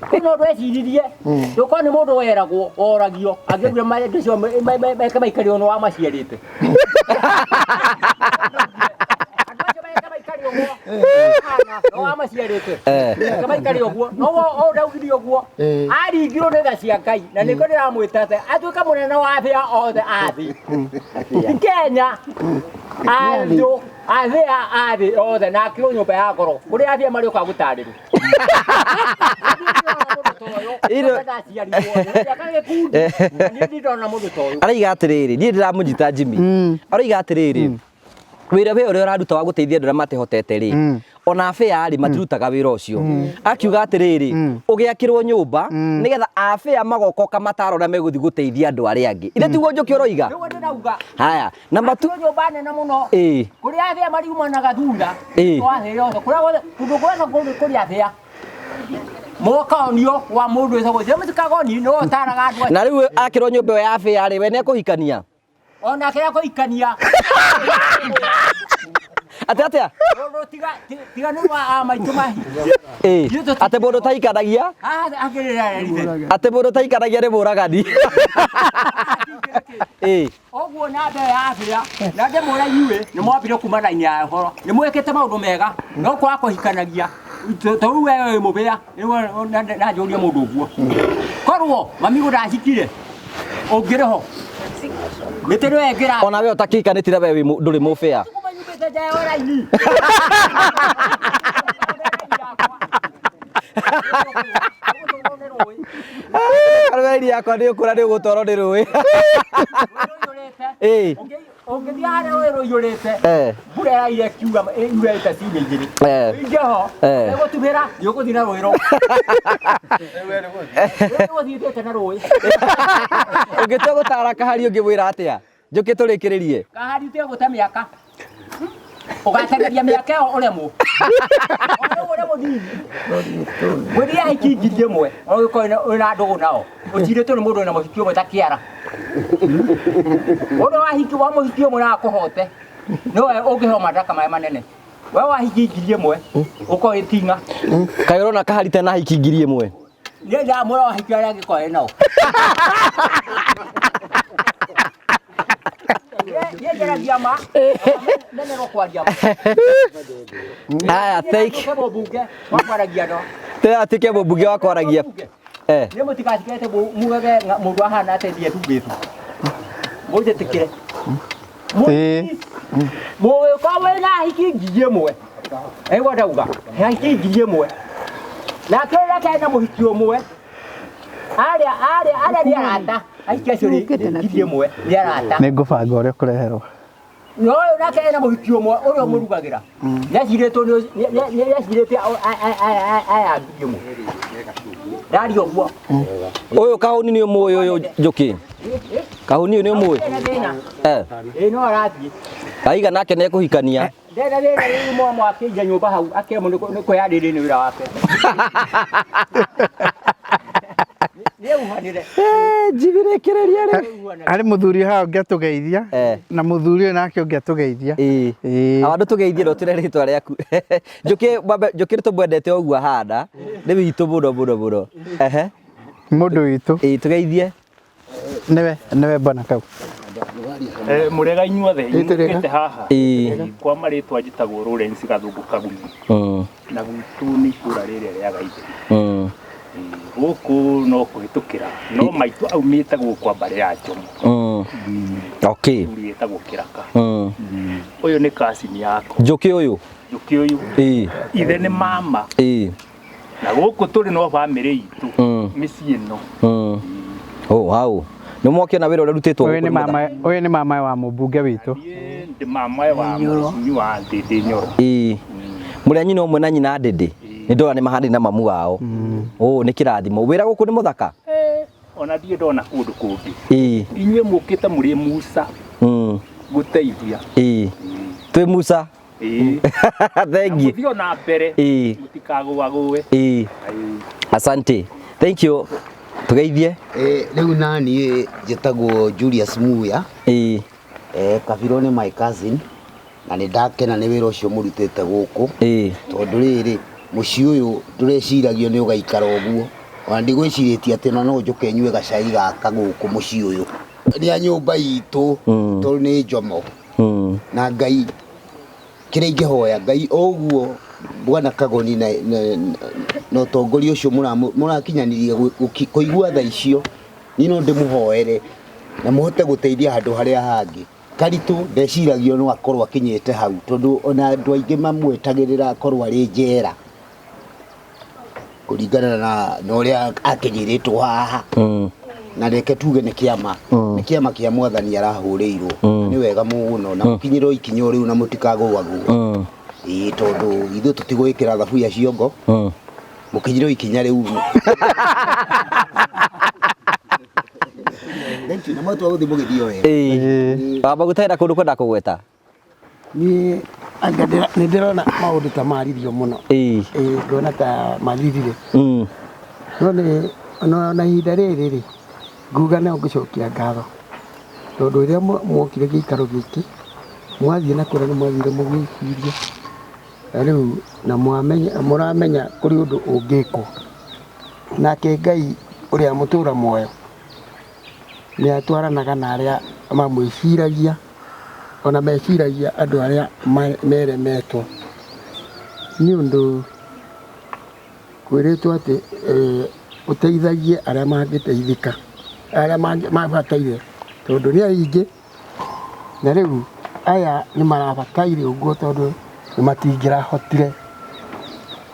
kwĩna ũndũ eciririe ndũkorwo nĩ mũndũ weragwo woragio angĩaugire maũndũ ũcio meke maikari ũno wamaciarĩte Andũ acio meke maikari ũguo no wamaciarĩte meke maikari ũguo no wo ndaugire ũguo aringirwo nĩ tha cia Ngai na nĩkĩo ndĩramwĩta atĩ atuĩke mũnene wa athĩa othe a thĩ ti Kenya andũ athĩa a thĩ othe na akĩrwo nyũmba ya goro kũrĩa athĩa marĩũka gũtarĩrwo Araiga atĩrĩrĩ niĩ ndĩramũnyita Jimmy araiga atĩrĩrĩ wĩra we ũrĩa ũraruta wa gũteithia andũ arĩa matehotete rĩ ona abĩa rĩ matirutaga wĩra ũcio akiuga atĩrĩrĩ ũgĩakĩrwo nyũmba nĩgetha abĩa magoka ũkamatara ũrĩa megũthiĩ gũteithia andũ arĩa angĩ ithe tiguo Njũkĩ ũroiga Nĩguo ndĩrauga haya namba tu Akĩrwo nyũmba nene mũno ĩĩ kũrĩa athĩa mariumanaga thutha Ĩĩ. kwa thĩ yothe kũrĩa guothe kũndũ guothe kũrĩ kũrĩ athĩa mokaonio wa mũndũ wĩtagwo James Kagoni nĩwe ũtaraga andũ acio na rĩu akĩrwo nyũmba ĩyo ya abĩa rĩ we nĩekũhikania onake akũhikania atĩ atĩa Mũndũ tiga tiga nĩ wa a maitũ mahi ĩĩ atĩ mũndũ ũtahikanagia akĩrĩra rithe atĩ mũndũ ũtahikanagia nĩ mũragani ĩĩ Ũguo na mbere ya abĩa na ndĩmwĩra inyuĩ nĩ mwambire kuma raini ya ũhoro nĩ mwĩkĩte maũndũ mega no kwaga kũhikanagia to rĩu we wĩ mũbĩa na njũrie mũndũ ũguo korwo mami gũndacikire ũngĩrĩ ho mĩtĩ nĩyo ĩngĩra ona we ũtakĩhikanĩtie na we wĩ ndũrĩ mũbĩa Kuma nyumĩte nja ya raini Karũgari yakwa nĩ ũkũra nĩ ũgũtwarwo nĩ rũĩ. Ĩĩ. Ũngĩthiĩ harĩa rũĩ rũiyũrĩte Eh. mbura yaire kiura yurĩte ciumia igĩrĩ Eh. ũinge ho Eh. ĩgũtubĩra nĩũgũthiĩ na rũĩ rũu ũgũthiĩte na rũĩ Ũngĩtua gũtara kahari ũngĩmwĩra atĩa? Njũke tũrĩkĩrĩrie. Kahari ũtige gũte mĩaka. Ũgatengeria mĩaka ĩyo ũremwo. Ona ũguo ũrĩa mũnini. Gũthiĩ ahiki 1000 ũgĩkorwo wĩna ndũgũ nao. Ũcirĩtwo nĩ mũndũ wĩna mũhiki ũmwe ta kĩara. Ũrĩa wahiki wa mũhiki ũmwe na akũhote. Nĩwe ũngĩheo madaraka marĩa manene. We wahiki 1000 ũkorwo wĩ tinga. Kaĩ ũrona kahari tena ahiki 1000? Niĩ ndamwĩra wahiki arĩa angĩkorwo ĩ nao. Niĩ njaragia ma. Nene kwaria ma. Haya, thank you. Nĩ mũmbunge wa kwaragia no. Tena atuĩke mũmbunge wa kwaragia. Eh. Nĩ mũtigacikete mugage mũndũ ahana atĩ ndiĩ thumbĩtwo. Mũnjĩtĩkĩre. Ĩĩ. Mũgĩkorwo wĩna ahiki 1000. Nĩguo ndauga. Ahiki 1000. Nake ũrĩa kena mũhiki ũmwe. Arĩa arĩa arĩa nĩ arata. Ahiki acio nĩ 1000 nĩ arata. Nĩ ngũbanga ũrĩa ũkũreherwo. No ũyũ nake ena mũhiki ũmwe ũrĩa ũmũrugagĩra. Nĩacirĩtwo nĩacirĩte aya 1000. Ndaria ũguo. Ũyũ kahũni nĩ ũmũĩ ũyũ Njũkĩ. Kahũni ũyũ nĩ ũmũĩ. Ndena thĩna. Eh. Ĩĩ no arathiĩ. Aiga nake nĩ ekũhikania. Ndena thĩna rĩu mwamũ akĩiga nyũmba hau akĩremwo nĩ kwĩyandĩrĩ nĩ wĩra wake. Nĩauhanĩre. Njibirĩkĩrĩria rĩ. Harĩ mũthuri haha ũngĩatũgeithia Eh. na mũthuri ũyũ nake ũngĩatũgeithia. Ĩĩ. Ĩĩ. Awa ndũtũgeithie na ũtwĩre rĩtwa rĩaku. Njũkĩ mwambe Njũkĩ nĩtũmwendete o ũguo ahana. Nĩ witũ mũno mũno mũno. Ehe. Mũndũ witũ. Ĩĩ tũgeithie. Nĩwe nĩwe bwana kau. Eh, mũrega inyuothe Ĩĩ, tũrĩ ega. inyuokĩte haha Ĩĩ. kwa marĩtwa njĩtagwo Lawrence Gathũngũ Kagumi Mm. Na gwitũ nĩ itũra rĩrĩa rĩa Gaithĩ. Gũkũ no kũhĩtũkĩra no maitũ aumĩte gũkũ kwa mbarĩ ya Njomo. Okay. Thuri ĩtagwo Kĩraka. Ũyũ nĩ cousin yakwa. Njũkĩ ũyũ. Njũkĩ ũyũ. Ithe nĩ mama. Na gũkũ tũrĩ no bamĩrĩ itũ. Mĩciĩ ĩno. Oh, wow. Nĩ mwakĩona wĩra ũrĩa ũrutĩtwo Ũyũ nĩ mama, ũyũ nĩ mama wa mũmbunge witũ. Niĩ ndĩ mama wa mheshimiwa Ndĩndĩ Nyoro. Ĩĩ. Mũrĩ a nyina ũmwe na nyina Ndĩndĩ. Nĩ ndona nĩ mahandĩ na mamu wao. Oh, nĩ kĩrathimo. Wĩra gũkũ nĩ mũthaka. Ona ndirĩ ndona kũndũ kũngĩ. Ĩĩ. Inyuĩ mũkĩte mũrĩ Musa. Gũteithia. Ĩĩ. Twĩ Musa. Ĩĩ. Thank you. Mũthiĩ ona mbere. Ĩĩ. Mũtikagũagũe. Ĩĩ. Asante. Thank you. Tugeithie. Rĩu naniĩ njĩtagwo Julius Muya. Ĩĩ. Kabirũ nĩ my cousin na nĩ ndakena nĩ wĩra ũcio mũrutĩte gũkũ. Ĩĩ. Tondũ rĩrĩ mũciĩ ũyũ ndũreciragio nĩ ũgaikara ũguo. Ona ndigwĩcirĩtie atĩ ona no njũke nyue gacai gaka gũkũ mũciĩ ũyũ. Nĩ a nyũmba itũ tondũ nĩ njomo. Na Ngai kĩrĩa ingĩhoya Ngai o ũguo Bwana Kagoni na ũtongoria ũcio mũrakinyanirie kũigua tha icio, niĩ no ndĩmũhoere na mũhote gũteithia handũ harĩa hangĩ. Karitũ ndeciragio no akorwo akinyĩte hau tondũ ona andũ aingĩ mamwetagĩrĩra akorwo arĩ njera kũringana na ũrĩa akinyĩrĩtwo haha. Na reke tuge nĩ kĩama, nĩ kĩama kĩa mwathani arahũrĩirwo. Nĩ wega mũno na mũkinyĩrwo ikinya o rĩu na mũtikagũagũe. Ĩĩ, tondũ ithuĩ tũtigwĩkĩra thaburia ciongo. Mũkinyĩrwo ikinya rĩu. Thank you. Na mwatua gũthiĩ mũgĩthiĩ o wega. Ĩĩ. Baba gũtarĩ kũndũ kwenda kũgweta. Niĩ anga nĩ ndĩrona maũndũ ta maririo mũno. Ĩĩ. Ĩĩ, ngona ta mathirire. No nĩ, no na ihinda rĩrĩ rĩ, nguga no ngũcokia ngatho. Tondũ rĩrĩa mwokire gĩikaro gĩkĩ, mwathiĩ na kũrĩa nĩ mwathire mũgĩciria. Na rĩu na mwamenya, mũramenya kũrĩ ũndũ ũngĩkwo. Nake Ngai ũrĩa mũtũra muoyo, nĩ atwaranaga na arĩa mamwĩciragia, ona meciragia andũ arĩa meremetwo. Nĩ ũndũ kwĩrĩtwo atĩ ũteithagie arĩa mangĩteithĩka, arĩa mabataire, tondũ nĩ aingĩ, na rĩu aya nĩ marabataire ũguo tondũ nĩ matingĩrahotire.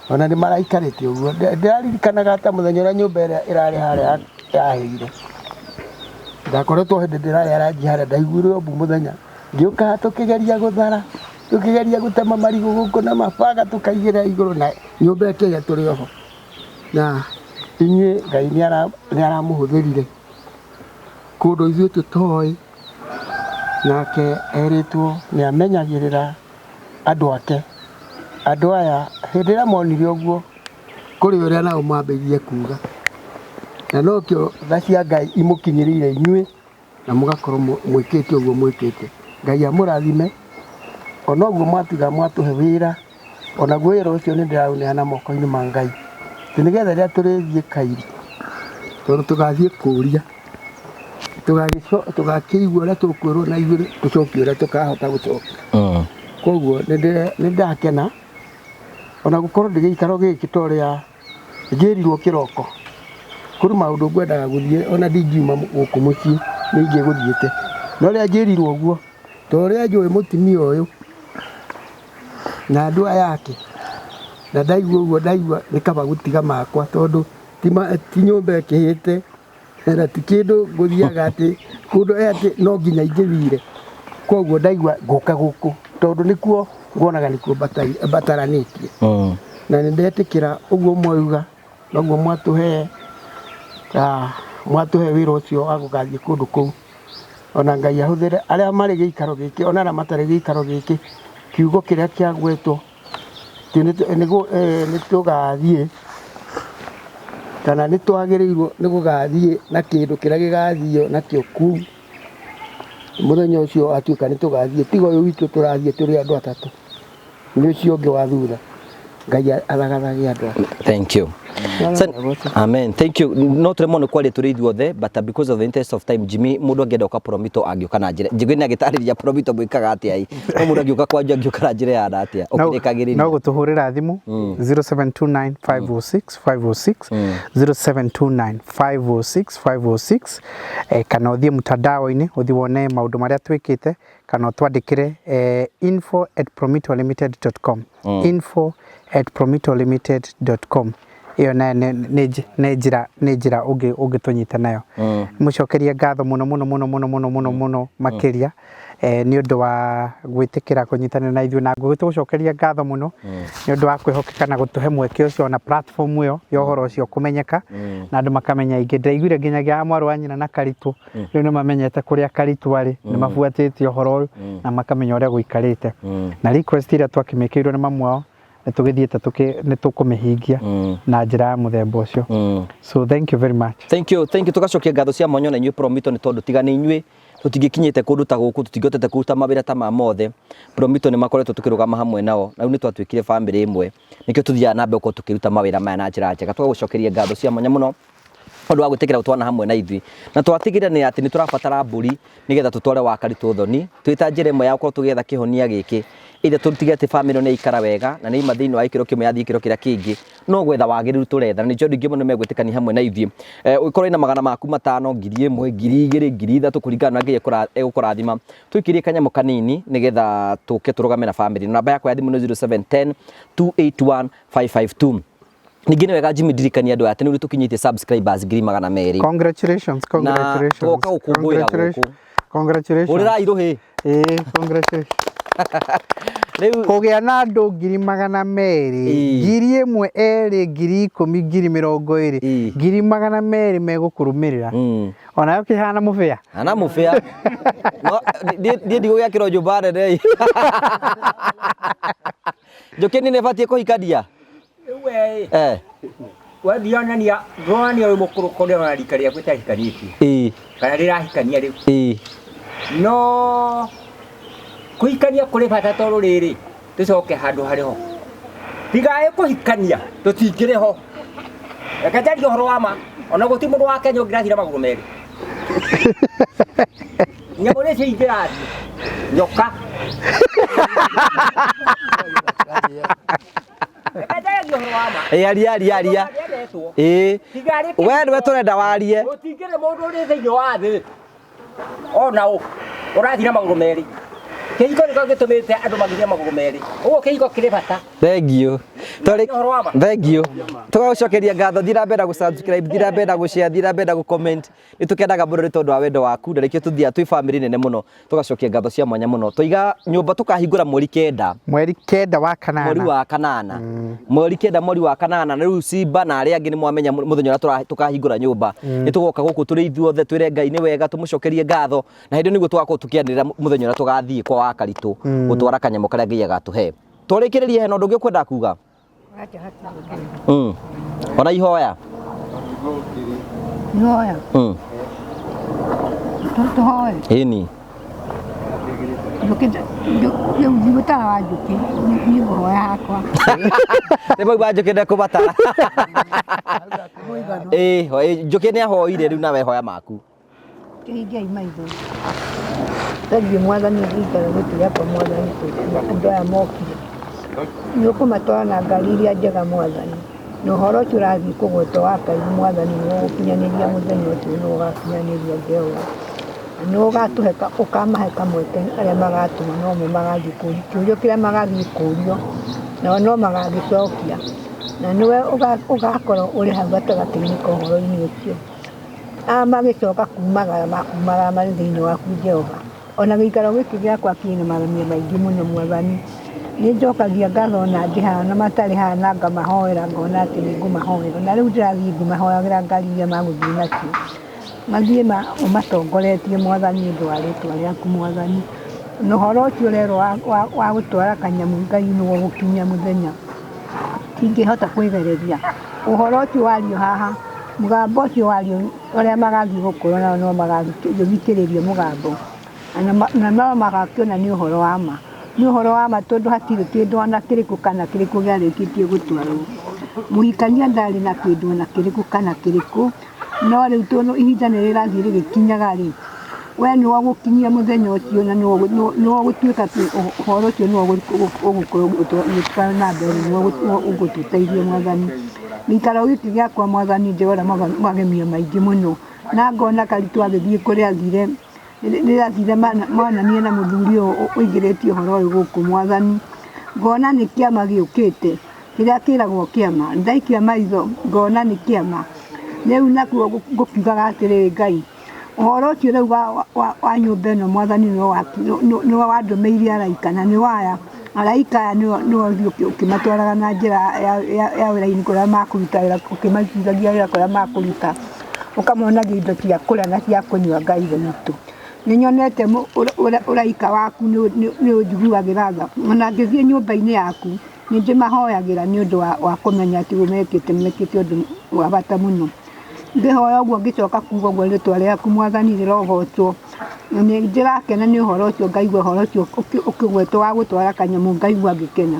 Ona nĩ maraikarĩte ũguo. Ndĩraririkanaga ta mũthenya ũrĩa nyũmba ĩrĩa ĩrarĩ harĩa yahĩire. Ndakoretwo hĩndĩ ndĩrarĩa ranji harĩa, ndaiguire ũmbu mũthenya. Ngĩũka tũkĩgeria gũthara, tũkĩgeria gũtema marigũ gũkũ na mabanga tũkaigĩrĩra igũrũ na nyũmba ĩkĩgĩa tũrĩ oho. Na inyuĩ Ngai nĩ aramũhũthĩrire kũndũ ithuĩ tũtoĩ, nake erĩtwo nĩ amenyagĩrĩra andũ ake. Andũ aya hĩndĩ ĩrĩa monire ũguo kũrĩ ũrĩa nao mambĩrĩirie kuga, na nokĩo tha cia Ngai imũkinyĩrĩire inyuĩ na mũgakorwo mwĩkĩte ũguo mwĩkĩte. Ngai amũrathime, ona ũguo mwatiga mwatũhe wĩra, onaguo wĩra ũcio nĩ ndĩraũneana moko-inĩ ma Ngai, atĩ nĩgetha rĩrĩa tũrĩthiĩ Kairi, tondũ tũgathiĩ kũũria, tũgakĩigua ũrĩa tũkwĩrwo na ithuĩ tũcokie ũrĩa tũkahota gũcokia. Koguo nĩ ndakena, ona gũkorwo ndĩ gĩikaro gĩkĩ ta ũrĩa njĩrirwo kĩroko, kũrĩ maũndũ ngwendaga gũthiĩ, ona ndingiuma gũkũ mũciĩ nĩ ingĩgũthiĩte. No rĩrĩa njĩrirwo ũguo, ta ũrĩa njũĩ mũtumia ũyũ na andũ aya ake, na ndaigua ũguo ndaigua nĩ kaba gũtiga makwa, tondũ ti nyũmba ĩkĩhĩte, na ti kĩndũ ngũthiaga atĩ kũndũ atĩ no nginya ingĩthire. Koguo ndaigua ngũka gũkũ, tondũ nĩkuo nguonaga nĩkuo mbataranĩtie. Na nĩ ndetĩkĩra ũguo mwauga, noguo mwatũhe wĩra ũcio wa gũgathiĩ kũndũ kũu. Ona Ngai ahũthĩre arĩa marĩ gĩikaro gĩkĩ, ona arĩa matarĩ gĩikaro gĩkĩ, kiugo kĩrĩa kĩagwetwo nĩ tũgathiĩ, kana nĩ twagĩrĩirwo nĩ gũgathiĩ na kĩndũ kĩrĩa gĩgathiio nakĩo kũu. Mũthenya ũcio atuĩka nĩ tũgathiĩ, tiga ũyũ witũ tũrathiĩ tũrĩ andũ atatũ, nĩ ũcio ũngĩ wa thutha. Ngai athagathage andũ ake. Thank you. Amen. Thank you. No turemwo nĩ kwaria tũrĩ ithuothe but because of the interest of time Jimmy mũndũ angĩenda ũka Promito angĩũka na njĩra Njĩgĩ nĩ agĩtarĩria Promito mwĩkaga atĩa ĩ no mũndũ angĩũka kwanyu angĩũka na njĩra ya atĩa ũkĩrĩkagĩrĩria no gũtũhũrĩra thimũ 0729 506 506 0729 506 506 kana ũthiĩ mtandao-inĩ ũthiĩ wone maũndũ marĩa twĩkĩte kana ũtwandĩkĩre info@promitolimited.com info@promitolimited.com ĩyo nayo nĩ njĩra nĩ njĩra ũngĩtũnyita nayo. Mũcokerie ngatho mũno mũno mũno mũno mũno mũno mũno makĩria nĩ ũndũ wa gwĩtĩkĩra kũnyitanĩra na ithuĩ na ngũgĩtũcokeria ngatho mũno nĩ ũndũ wa kwĩhokeka na gũtũhe mweke ũcio ona platform ĩyo ya ũhoro ũcio kũmenyeka na andũ makamenya aingĩ. Ndĩraiguire nginyagia mwarĩ wa nyina na Karitũ rĩu nĩ mamenyete kũrĩa Karitũ arĩ nĩ mabuatĩte ũhoro ũyũ na makamenya ũrĩa gũikarĩte na request ĩrĩa twakĩmĩkĩirwo nĩ mamu wao nĩ tũgĩthiĩte nĩ tũkũmĩhingia na njĩra ya mũthemba ũcio. So thank you very much. Thank you, thank you. Tugacokia ngatho cia mwanya na inyuĩ Promito nĩ tondũ tiga nĩ inyuĩ tũtingĩkinyĩte kũndũ ta gũkũ tũtingĩhotete kũruta mawĩra ta ma mothe. Promito nĩ makoretwo tũkĩrũgama hamwe nao na rĩu nĩ twatuĩkire family ĩmwe nĩkĩo tũthiaga na mbere gũkorwo tũkĩruta mawĩra maya na njĩra njega. Tũgagũcokeria ngatho cia mwanya mũno ũndũ wa gwĩtĩkĩra gũtwana hamwe na ithuĩ na twatigĩrĩra nĩ atĩ nĩ tũrabatara mbũri nĩgetha tũtware Wakaritũ thoni twĩ ta njĩra ĩmwe ya gũkorwo tũgĩetha kĩhonia gĩkĩ either tũtige atĩ famĩlĩ nĩ yaikara wega na nĩ ima thĩinĩ wa gĩkĩro kĩmwe yathiĩ gĩkĩro kĩrĩa kĩngĩ no gwetha wagĩrĩru tũretha na nĩ njũĩ andũ aingĩ mũno megwĩtĩkania hamwe na ithuĩ. Ũngĩkorwo wĩna magana maku matano, 1000, 2000, 3000 kũringana na ũrĩa Ngai egũkũrathima tũikĩrie kanyamũ kanini nĩgetha tũke tũrũgame na famĩlĩ. Namba yakwa ya thimũ nĩ 0710 281 552. Ningĩ nĩ wega Jimmy ndirikanie andũ aya atĩ nĩ tũkinyĩtie subscribers 200,000. Congratulations, congratulations. Na tũgoka gũkũngũĩra gũkũ. Congratulations. Hũrĩrai rũhĩ. Ĩĩ, congratulations. Rĩu kũgĩa na andũ 200,000, 1000, 2, 10,000, 20,000, 200,000 megũkũrũmĩrĩra. Onawe ũkĩhana mũbĩa. Hana mũbĩa. No niĩ ndigũgĩakĩrwo nyũmba nene. Njũkĩ nĩ nĩbatiĩ kũhikania? Rĩu we ĩ we ndionania ndũronania wĩ mũkũrũ kũrĩ ona rika rĩaku ĩtahikanĩtie kana rĩrahikania rĩu no kũhikania kũrĩ bata tondũ rĩrĩ tũcoke handũ harĩ ho tigaĩ kũhikania tũtingĩrĩ ho reke njarie ũhoro wa ma ona gũtirĩ mũndũ wa Kenya ũngĩrathiĩ na magũrũ merĩ nyamũ nĩcio ingĩrathiĩ nyoka Reke njarie ũhoro wa ma Ĩ, aria aria aria ĩ we nĩwe tũrenda warie gũtingĩrĩ mũndũ ũrĩ thĩinĩ wa thĩ ona ũ ũrathiĩ na magũrũ merĩ kĩhiko nĩkĩo gĩtũmĩte andũ magĩthiĩ na magũrũ merĩ ũguo kĩhiko kĩrĩ bata Thank you. Twarĩ Ũhoro wa ma. Thank you. Tũgagũcokeria ngatho thiĩ na mbere na gũ-subscribe, thiĩ na mbere na gũ-share, thiĩ na mbere na gũ-comment. Nĩ tũkenaga mũno nĩ tondũ wa wendo waku na nĩkĩo tũthiaga twĩ family nene mũno tũgacokia ngatho cia mwanya mũno. Twaiga nyũmba tũkahingũra mweri kenda. Mweri kenda wa kanana. Mweri wa kanana. Mweri kenda mweri wa kanana na rĩu Simba na arĩa angĩ nĩ mwamenya mũthenya ũrĩa tũkahingũra nyũmba. Nĩ tũgoka gũkũ tũrĩ ithuothe twĩre Ngai nĩ wega tũmũcokerie ngatho na hĩndĩ ĩyo nĩguo tũgakorwo tũkĩanĩrĩra mũthenya ũrĩa tũgathiĩ kwa Wakaritũ gũtwara kanyamũ karĩa Ngai agatũhe. Tũrĩkĩrĩrie hena ũndũ ũngĩ ũkwenda kuga? Ona ihoya. Ihoya. Tũhoe. Ĩni. Njũkĩ rĩu ndigũtara wa njũkĩ niĩ ngũhoya hakwa. Nĩ mauma njũkĩ ndekũmatara. Ĩĩ, njũkĩ nĩ ahoire rĩu nawe hoya maku. Kĩhingei maitho. Thengiũ Mwathani gĩikaro gĩkĩ gĩakwa Mwathani tondũ andũ aya mokire. Nĩ ũkũmatwara na ngari iria njega Mwathani. Na ũhoro ũcio ũrathiĩ kũgwetwo wa Kairu Mwathani nĩ ũgũkinyanĩria mũthenya ũcio nĩ ũgakinyanĩria Jehova. Na nĩ ũgatũhe ũkamahe kamweke arĩa magatũma nomo magathiĩ kũrio kĩũria kĩrĩa magathiĩ kũrio nao no magagĩcokia. Na nĩwe ũgakorwo ũrĩ hau gatagatĩ-inĩ ka ũhoro-inĩ ũcio. Aya magĩcoka kumagara makumagara marĩ thĩinĩ waku Jehova. O na gĩikaro gĩkĩ gĩakwa kĩ na magemio maingĩ mũno Mwathani. Nĩ njokagia ngatho ona ndĩ haha na matarĩ haha na ngamahoera ngona atĩ nĩ ngũmahoera. Na rĩu ndĩrathiĩ ngĩmahoyagĩra ngari iria magũthiĩ nacio. Mathiĩ ũmatongoretie Mwathani nĩ ũndũ wa rĩtwa rĩaku Mwathani. Na ũhoro ũcio ũrerwo wa gũtwara kanyamũ Ngai nĩ ũgũkinyia mũthenya. Ndingĩhota kwĩgereria. Ũhoro ũcio wario haha, mũgambo ũcio wario, arĩa magathiĩ gũkũra nao no magathikĩrĩria mũgambo, na no magakĩona nĩ ũhoro wa ma. Nĩ ũhoro wa ma tondũ hatirĩ kĩndũ ona kĩrĩkũ kana kĩrĩkũ gĩarĩkĩtie gũtwarwo. Mũhikania ndarĩ na kĩndũ ona kĩrĩkũ kana kĩrĩkũ, no rĩu tondũ ihinda nĩ rĩrathiĩ rĩgĩkinyaga rĩ, we nĩwe ũgũkinyia mũthenya ũcio na nĩwe ũgũtuĩka atĩ ũhoro ũcio nĩwe ũgũkorwo ũgĩtwara na mbere, nĩwe ũgũtũteithia Mwathani. Gĩikaro gĩkĩ gĩakwa Mwathani ndĩrona magemio maingĩ mũno, na ngona Karitũ agĩthiĩ kũrĩa athire Rĩrĩa athire monanie na mũthuri ũyũ ũingĩrĩtie ũhoro ũyũ gũkũ Mwathani, ngona nĩ kĩama gĩũkĩte, kĩrĩa kĩragwo kĩama, ndaikia maitho ngona nĩ kĩama, rĩu nakuo ngũkiugaga atĩrĩrĩ Ngai, ũhoro ũcio rĩu wa nyũmba ĩno Mwathani nĩwe wandũmĩire araika na nĩo aya, araika aya nĩo ũthiĩ ũkĩmatwaraga na njĩra ya wĩra-inĩ kũrĩa makũruta wĩra, ũkĩmarutithagia wĩra kũrĩa makũruta. Ũkamonagia indo cia kũrĩa na cia kũnyua Ngai witũ. Nĩ nyonete ũraika waku nĩ ũnjiguagĩra tha. Ona ngĩthiĩ nyũmba-inĩ yaku nĩ ndĩmahoyagĩra nĩ ũndũ wa kũmenya atĩ mekĩte mekĩte ũndũ wa bata mũno. Ngĩhoya ũguo ngĩcoka kuga ũguo rĩtwa rĩaku Mwathani rĩrogocwo. Na nĩ ndĩrakena nĩ ũhoro ũcio ngaigua ũhoro ũcio ũkĩgwetwo wa gũtwara kanyamũ ngaigua ngĩkena.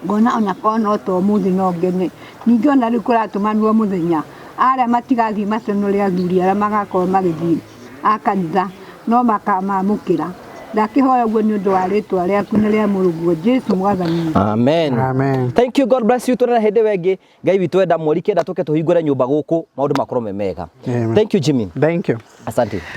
Ngona ona korwo no ta ũmũthĩ no ngene. Ningĩ ona rĩu kũratũmanwo mũthenya, arĩa matigathiĩ maconore athuri arĩa magakorwo magĩthiĩ a kanitha, no makamamũkĩra. Ndakĩhoya ũguo nĩ ũndũ wa rĩtwa rĩaku na rĩa mũrũguo Jesu Mwathani witũ. Amen. Amen. Thank you. God bless you. Tuonane hĩndĩ ĩyo ĩngĩ. Ngai witũ enda mweri kenda tũke tũhingũre nyũmba gũkũ maũndũ makorwo me mega. Amen. Thank you Jimmy. Thank you. Asante.